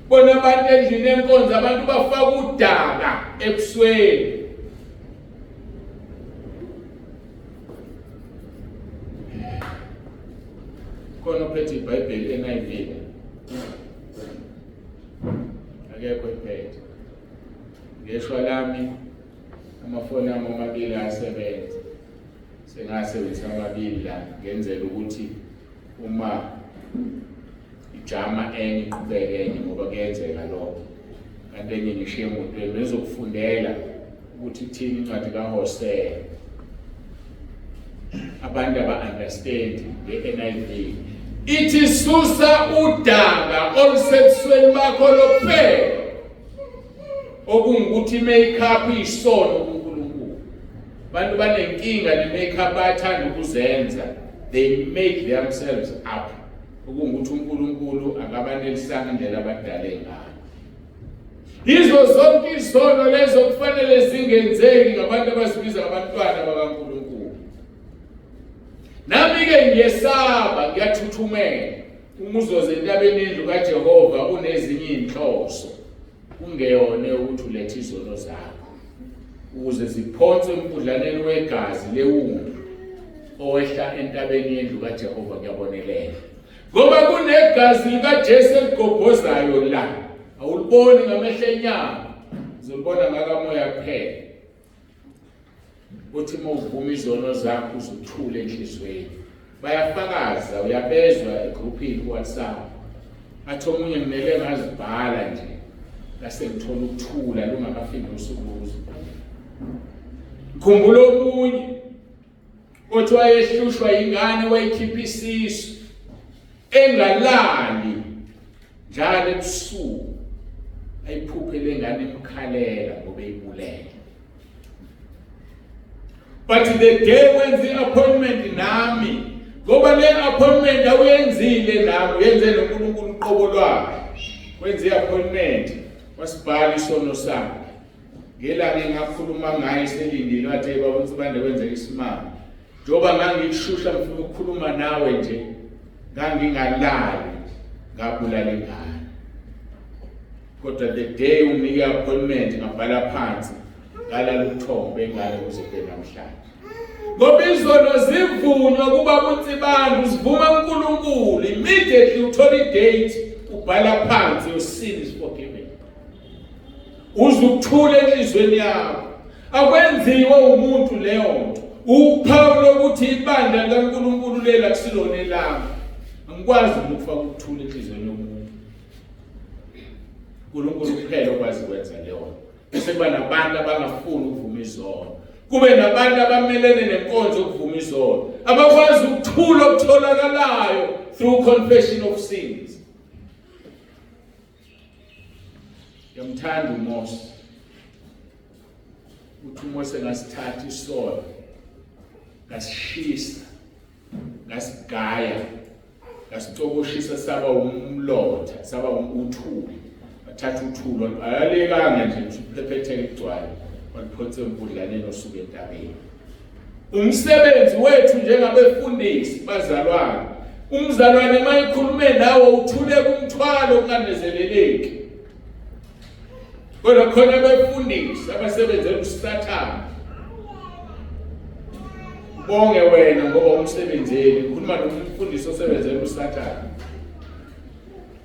Speaker 1: Bona abantu endlini yenkonzo abantu bafaka udaka ebusweni. Khona ophethe iBhayibheli NIV. Akekho iphethe. Ngeshwa lami amafoni ami omabili ayasebenza. Sengasebenzisa amabili la ngenzela ukuthi uma ijama enye iqhubeke enye ngoba kuyenzeka lokho. Kanti enye ngishiye emotweni bezokufundela ukuthi ithini incwadi kaHosea. Abantu aba-understand nge-NIV ithi susa udaka olusebusweni bakho lokuphela, okungukuthi i-makeup iyisono kuNkulunkulu. Abantu banenkinga ne-makeup, bayathanda ukuzenza, they make themselves up, okungukuthi uNkulunkulu akabanelisanga indlela abadale ngayo. Yizo zonke izono lezo kufanele zingenzeki ngabantu abazibiza ngabantwana bakaNkulunkulu. Nami-ke ngiyesaba, ngiyathuthumela. Uma uzoza entabeni yendlu kaJehova unezinye iy'nhloso, kungeyona ukuthi ulethe izono zakho ukuze ziphonswe emfudlaneni wegazi lewundlu owehla entabeni yendlu kaJehova. Kuyabonelela ngoba kunegazi likaJesu eligobhozayo la, awuliboni ngamehlo enyama, uzolibona ngakamoya kuphela. Uthi uma uvuma izono zakho uzuthule enhliziyweni, bayafakaza, uyabezwa egruphini ku-WhatsApp, athi omunye ngimele ngazibhala nje ngase ngithola ukuthula lungakafiki usuku lokuzibhala. Ngikhumbula omunye othi wayehlushwa ingane, wayikhipha isisu engalali njalo ebusuku, ayiphuphe lengane imkhalela ngoba eyibulele. But the day wenza i-appointment nami, ngoba le appointment awuyenzile nami, uyenze noNkulunkulu uqobo lwakhe, wenza i-appointment wasibhala isono sakhe. Ngelanga engakhuluma ngaye selindile, wathi hey baba uNsibande kwenzeka isimanga, njengoba ngangikushusha ngifuna ukukhuluma nawe nje, ngangingalali ngabulala ingane. Kodwa the day unike appointment ngabhala phansi ngalala ubuthongo bengane kuze kube namhlanje. Ngoba izono zivunywa kuba kuNsibande, uzivuma uNkulunkulu immediately, uthola idate, ubhala phansi, your sin is forgiven. Uze ukuthula enhlizweni yakho. Akwenziwe umuntu leyo nto. Uphawu lokuthi ibandla likaNkulunkulu lela kusilona elami. Angikwazi ukufaka ukuthula enhlizweni yomuntu. uNkulunkulu kuphela okwazi ukwenza leyo nto. Bese kuba nabantu abangafuni ukuvuma izono. Kube nabantu abamelene nenkonzo yokuvuma izono. Abakwazi ukuthula okutholakalayo through confession of sins. Ngiyamthanda uMose. Uthi uMose ngasithatha isono ngasishisa ngasigaya ngasicoboshisa saba umlotha saba uthuli, wathatha uthuli alalekanga nje uphephetheke kugcwale, waliphonsa emfudlaneni osuka entabeni. Umsebenzi wethu njengabefundisi bazalwane, umzalwane uma ekhulume nawe uthule kumthwalo unganezeleleki. Kodwa khona abefundisi abasebenzela uSathane. Bonge wena ngoba umsebenzeli, ngikhuluma nomfundisi osebenzela uSathane.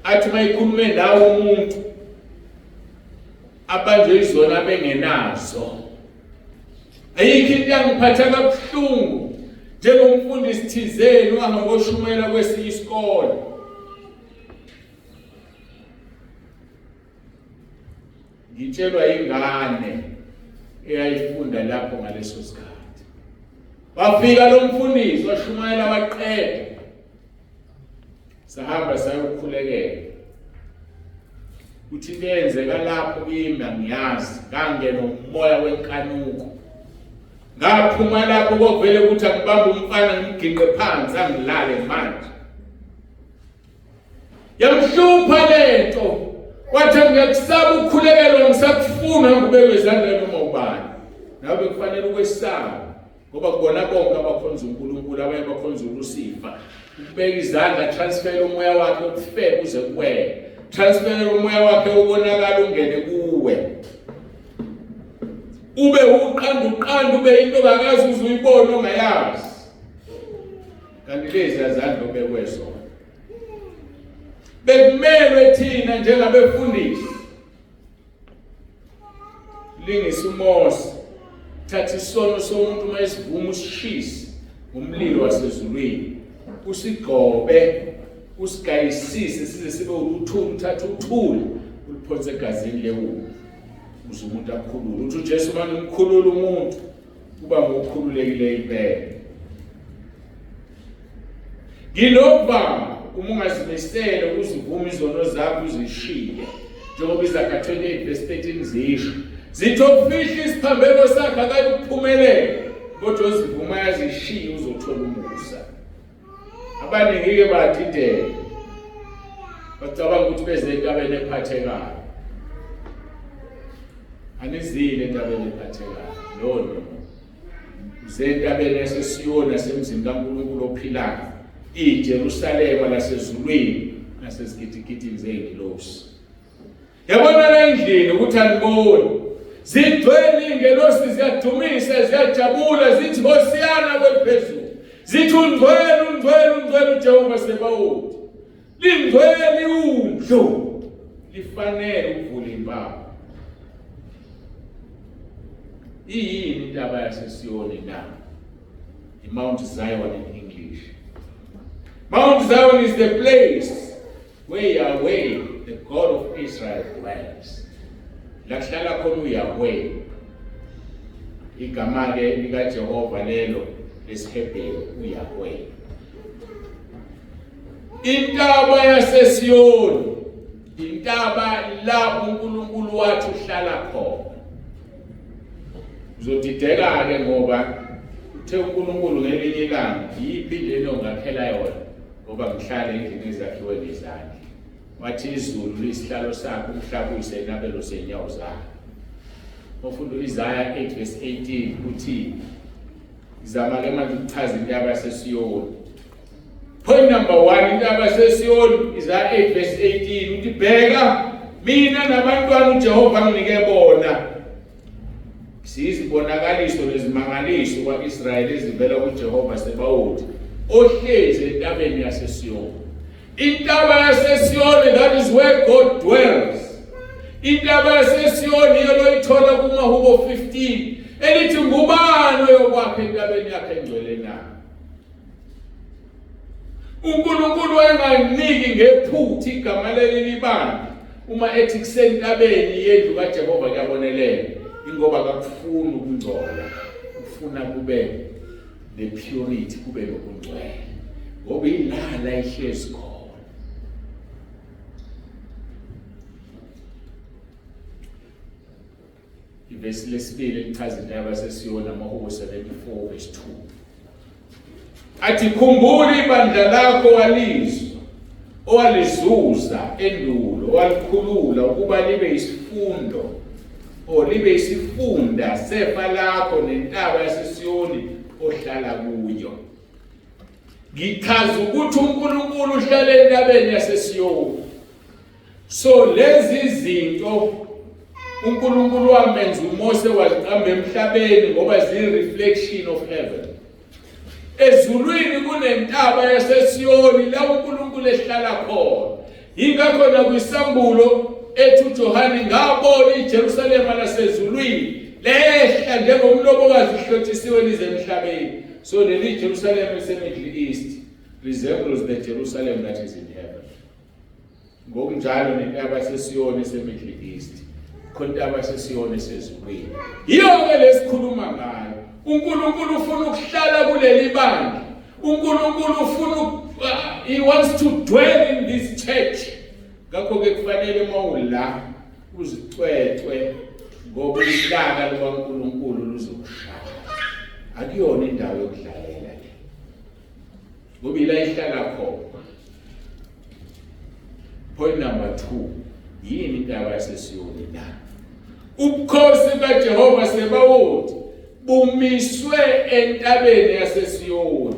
Speaker 1: Athi mayikhulume nawe umuntu abanjwe izona abengenazo. Ayikho into yangiphatha kabuhlungu njengomfundisi thizeni ohamba koshumayela kwesinye isikole. Ngitshelwa ingane eyayifunda lapho ngaleso sikhathi. Wafika lo mfundisi washumayela waqeda. Sahamba sayokhulekela. Uthi into eyenzeka lapho kimi angiyazi, ngangena umoya wenkanuko. Ngaphuma lapho kovele ukuthi angibambe umfana ngimginqe phansi angilale manje. Yamhlupha lento. Wathi ngiyakusaba ukukhulekelwa ngisakufuna ngibekwe ezandleni noma ubani. Nawe bekufanele ukwesaba ngoba kubona bonke abakhonza uNkulunkulu abanye bakhonza uLusifa. Ukubeka izandla transfer umoya wakhe ukufebe uze kuwena. Transfer umoya wakhe ubonakala ungene kuwe. Ube uqanda uqanda ube into ongakaze uze uyibone ongayazi. Kanti lezi azandla obekwe zona. Bekumelwe thina njengabefundisi lingisa uMose, thatha isono somuntu uma esivuma usishise ngomlilo wasezulwini, usigqobe usigayisise size sibe uthuli, uthathe uthuli uliphonse egazini lewulu uze umuntu akhulule. Uthi uJesu uma ngimkhulula umuntu kuba ngokukhululekileyo impela. Nginovalo uma ungazimisele ukuzivuma izono zakho uzishiye, njengoba iZaga 28 verse 13 zisho, zithi ofihla isiphambeko sakhe akayukuphumelela, kodwa ozivuma yazishiya uzothola umusa. Abaningi-ke badideka, bacabanga ukuthi beze entabeni ephathekayo. Anizile entabeni ephathekayo, no no no. Uze entabeni yaseSiyoni nasemzini kaNkulunkulu ophilayo, iJerusalema lasezulwini nasezigidigidini zezingilosi. Yabona la endlini ukuthi aniboni. Zigcwele ingelosi ziyadumisa ziyajabula zithi Hosiyana kweliphezulu. Zithi ungcwele ungcwele ungcwele uJehova Sebawoti. Lingcwele iwundlu lifanele ukuvula impawu. Iyini intaba yaseSiyoni na? I-Mount Zion in English. Mount Zion is the place where Yahweh, the God of Israel, dwells. La kuhlala khona uYahweh. Igama ke likaJehova lelo lesiHebheru uYahweh. Intaba yaseSiyoni intaba la uNkulunkulu wathi uhlala khona. Uzodideka ke ngoba uthe uNkulunkulu ngelinye ilanga yiphi lena ongakhela yona ngoba ngihlale endlini ezakhiwe ngezandla. Wathi izulu liyisihlalo sakhe, umhlaba uyisenabelo senyawo zakhe. Ofunda uIsaya 8 verse 18 uthi zama ke manje ukuchaza intaba yaseSiyoni. Point number 1, intaba yaseSiyoni, Isaya 8 verse 18 uthi bheka mina nabantwana uJehova anginike bona. Siyizibonakaliso nezimangaliso kwa-Israyeli ezivela kuJehova Sebawoti ohlezi entabeni yaseSiyoni. Intaba yaseSiyoni, that is where God dwells. Intaba yaseSiyoni iyo loyithola kumaHubo 15 elithi ngubani oyokwakha entabeni yakhe engcwele na? uNkulunkulu wayenganiki ngephutha igama leli libandla uma ethi kusentabeni yendlu kaJehova kuyabonelela, ingoba akakufuni ukungcola, ufuna kube ne-purity, kube nokungcwele, ngoba ilala ihlezi khona. Ivesi lesibili elichaza intaba yaseSiyoni, amaHubo 74 verse 2, athi khumbula ibandla lakho walizwa owalizuza endulo, owalikhulula ukuba libe isifundo o libe isifunda sefa lakho nentaba yaseSiyoni ohlala kuyo. Ngichaza ukuthi uNkulunkulu uhlala entabeni yaseSiyoni. So lezi zinto uNkulunkulu wamenza uMose waziqamba emhlabeni ngoba ziyi-reflection of heaven. Ezulwini kunentaba yaseSiyoni la uNkulunkulu ehlala khona. Yingakho nakwisambulo ethi uJohane ngabona iJerusalema lasezulwini lehla njengomlobokazi uhlotshisiwe lize emhlabeni. So leli Jerusalem eseMiddle East resembles the Jerusalem that is in heaven. Ngokunjalo nentaba yaseSiyoni eseMiddle East, khona intaba yaseSiyoni esezulwini. Yiyo-ke lesikhuluma ngayo. uNkulunkulu ufuna ukuhlala kuleli bandla. uNkulunkulu ufuna, he wants to dwell in this church. Ngakho-ke kufanele uma ula uzicwecwe, ngoba ulaka lukaNkulunkulu luzokushaya. Akuyona indawo yokudlalela le, ngoba ila ihlala khona. Point number 2, yini intaba yaseSiyoni na? Ubukhosi kaJehova Sebawoti bumiswe entabeni yaseSiyoni.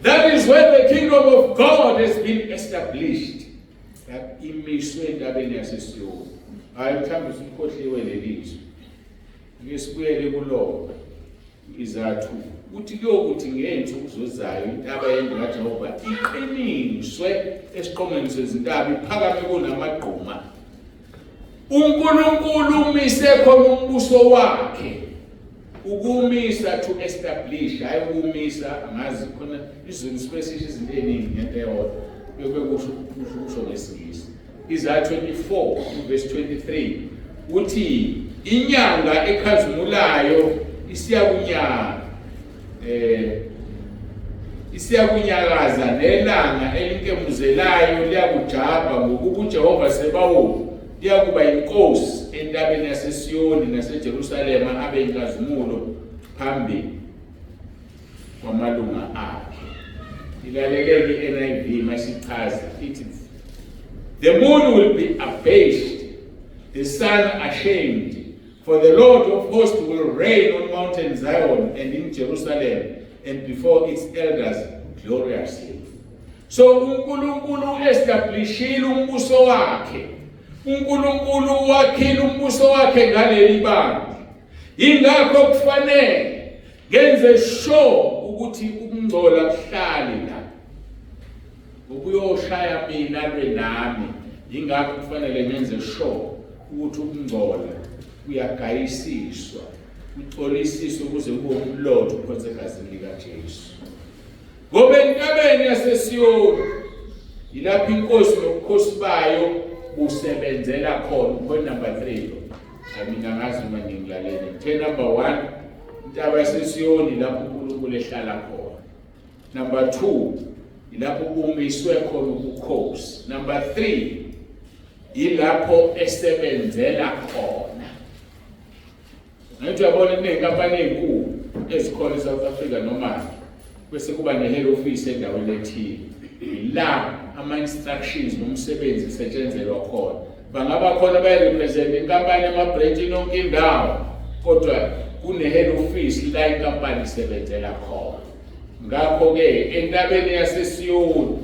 Speaker 1: That is where the kingdom of God has been established. Imiswe entabeni yaseSiyoni. Hayi, mhlawumbe usukhohliwe lelizwi. Ake sibuyele kulona. Izathu uthi kuyokuthi ngezinsuku zozayo intaba yendlu kaJehova iqiniswe esiqongweni sezintaba, iphakame kunamagquma. uNkulunkulu umise khona umbuso wakhe, ukumisa, to establish, hayi ukumisa. Angazi khona isiZulu sibesisho izinto eziningi ngento eyodwa, bebe kusho ngesiNgisi. Isaiah 24 verse 23 uthi inyanga ekhazimulayo isiyakunyaka isiyakunyakaza, nelanga elinkemuzelayo liyakujabha, ngokuba uJehova Sebawoti liyakuba inkosi entabeni yaseSiyoni naseJerusalema, abe inkazimulo phambi kwamalunga akhe. Ilaleleke i-NIV masichaza, ithi the moon will be abased, the sun ashamed, for the Lord of hosts will reign on Mountain Zion and in Jerusalem and before its elders gloriously. So uNkulunkulu establishile umbuso wakhe. uNkulunkulu wakhile umbuso wakhe ngaleli bandla. Ingakho kufanele ngenze sure ukuthi ukungcola kuhlali la. Ngokuyoshaya mina lwe nami. Ingakho kufanele ngenze sure ukuthi ukungcola kuyagayisiswa, kucolisiswe kuze kube umlotha uphonse egazini likaJesu. Ngoba entabeni yaseSiyoni yilapho inkosi nobukhosi bayo busebenzela khona. Point number 3 lo. Mina ngazi uma ngingilalele. Ngithe number 1, intaba yaseSiyoni lapho uNkulunkulu ehlala khona. Number 2, ilapho kumiswe khona ubukhosi. Number 3, ilapho esebenzela khona. Ngithi uyabona kuney'nkampani ey'nkulu ezikhona e-South Africa, noma bese kuba ne-head office endaweni ethile, ila ama-instructions nomsebenzi kusetshenzelwa khona. Bangaba khona bayi-represent inkampani ema-branchini yonke indawo, kodwa kune-head office la inkampani isebenzela khona. Ngakho-ke entabeni yaseSiyoni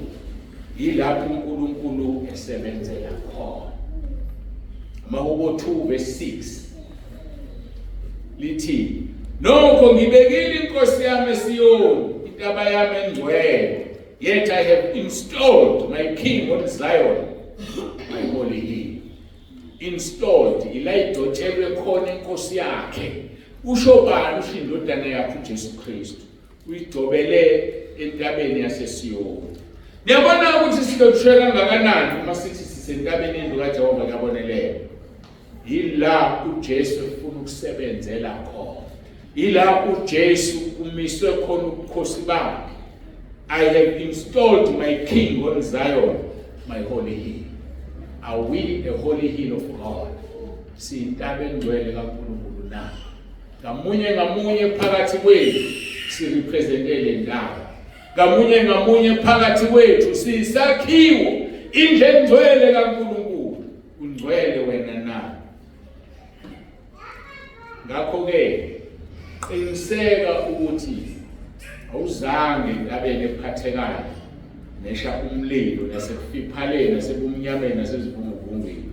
Speaker 1: yilapho uNkulunkulu esebenzela khona. AmaHubo 2 verse 6. Lithi, Nokho ngibekile inkosi yami eSiyoni, intaba yami engcwele. Yet I have installed my king on Zion, my holy hill. Installed ila igcotshelwe khona inkosi yakhe. Usho bani? Usho indodana yakhe uJesu Kristu. Uyigcobele entabeni yaseSiyoni. Niyabona ukuthi sihlonishwe kangakanani uma sithi sisentabeni yendlu kaJehova kuyabonelela. Yila uJesu efuna ukusebenzela khona. Yila uJesu kumiswe khona ubukhosi bakhe. I have installed my king on Zion, my holy hill. Are we a holy hill of God? Siyintaba engcwele kaNkulunkulu na? Ngamunye ngamunye phakathi kwethu sirepresente le ndawo. Ngamunye ngamunye phakathi kwethu siyisakhiwo, indlu engcwele kaNkulunkulu. Ungcwele wena na? Ngakho-ke qiniseka ukuthi awuzange entabeni ephathekayo nesha umlilo nasekufiphaleni nasebumnyameni nasezivunguvungwini,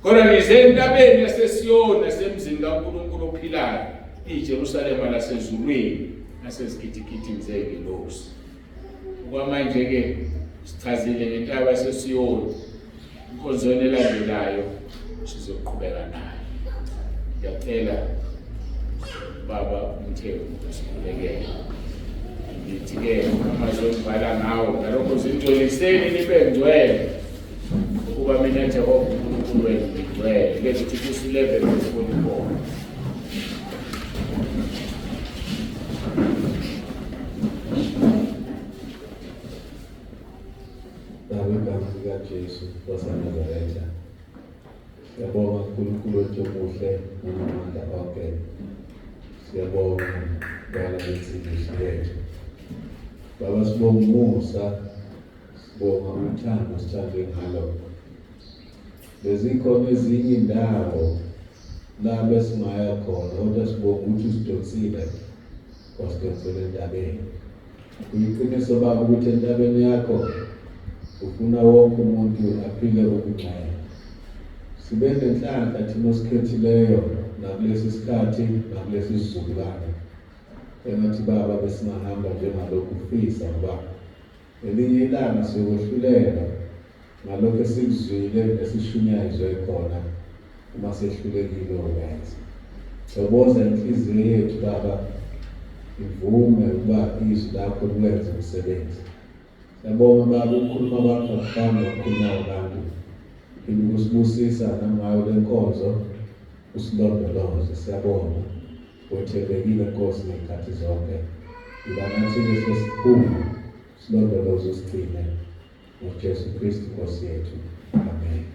Speaker 1: kodwa nize entabeni yaseSiyoni nasemzini kaNkulunkulu ophilayo, iJerusalema lasezulwini nasezigidigidini zezingelosi. Okwamanje-ke sichazile ngentaba yaseSiyoni. Inkonzweni elandelayo sizoqhubeka nayo. Ngiyacela baba uMthembu sikhulekele. Ngithi-ke amazwi engibhala ngawo ngalokho zingcweliseni nibe ngcwele ukuba mina Jehova uNkulunkulu wenu ngingcwele. Ke sithi kusi 11 verse 44.
Speaker 3: Baba, egameni likaJesu waseNazaretha, siyabonga uNkulunkulu wethu omuhle nonamandla onke. Siyabonga Baba ngensindiso yethu. Baba, sibonga umusa, sibonga uthando sithandwe ngalo. Bezikhona ezinye indawo la besingaya khona, kodwa sibonga ukuthi usidonsile wasidonsela entabeni. Kuyiqiniso Baba ukuthi entabeni yakho ufuna wonke umuntu aphile ubungcwele. Sibe nenhlanhla thina osikhethileyo nakulesi sikhathi nakulesi sizukulwane. Engathi Baba besingahamba njengalokhu ufisa ngoba ngelinye ilanga siyokwehlulela ngalokho esikuzwile nesishunyayezwe khona uma sehlulekile ukwenza. Thokoza inhliziyo yethu Baba, ivume ukuba izwi lakho liwenze umsebenzi. Siyabonga Baba ukukhuluma kwakho akufani nokukhuluma kwabantu. Phinde ukusibusisa nangayo le nkonzo usilondoloze. Siyabonga. Wethembekile Nkosi ngey'khathi zonke. Iba nathi sesiphuma silondoloze usigcine ngoJesu Kristu Nkosi yethu. Amen.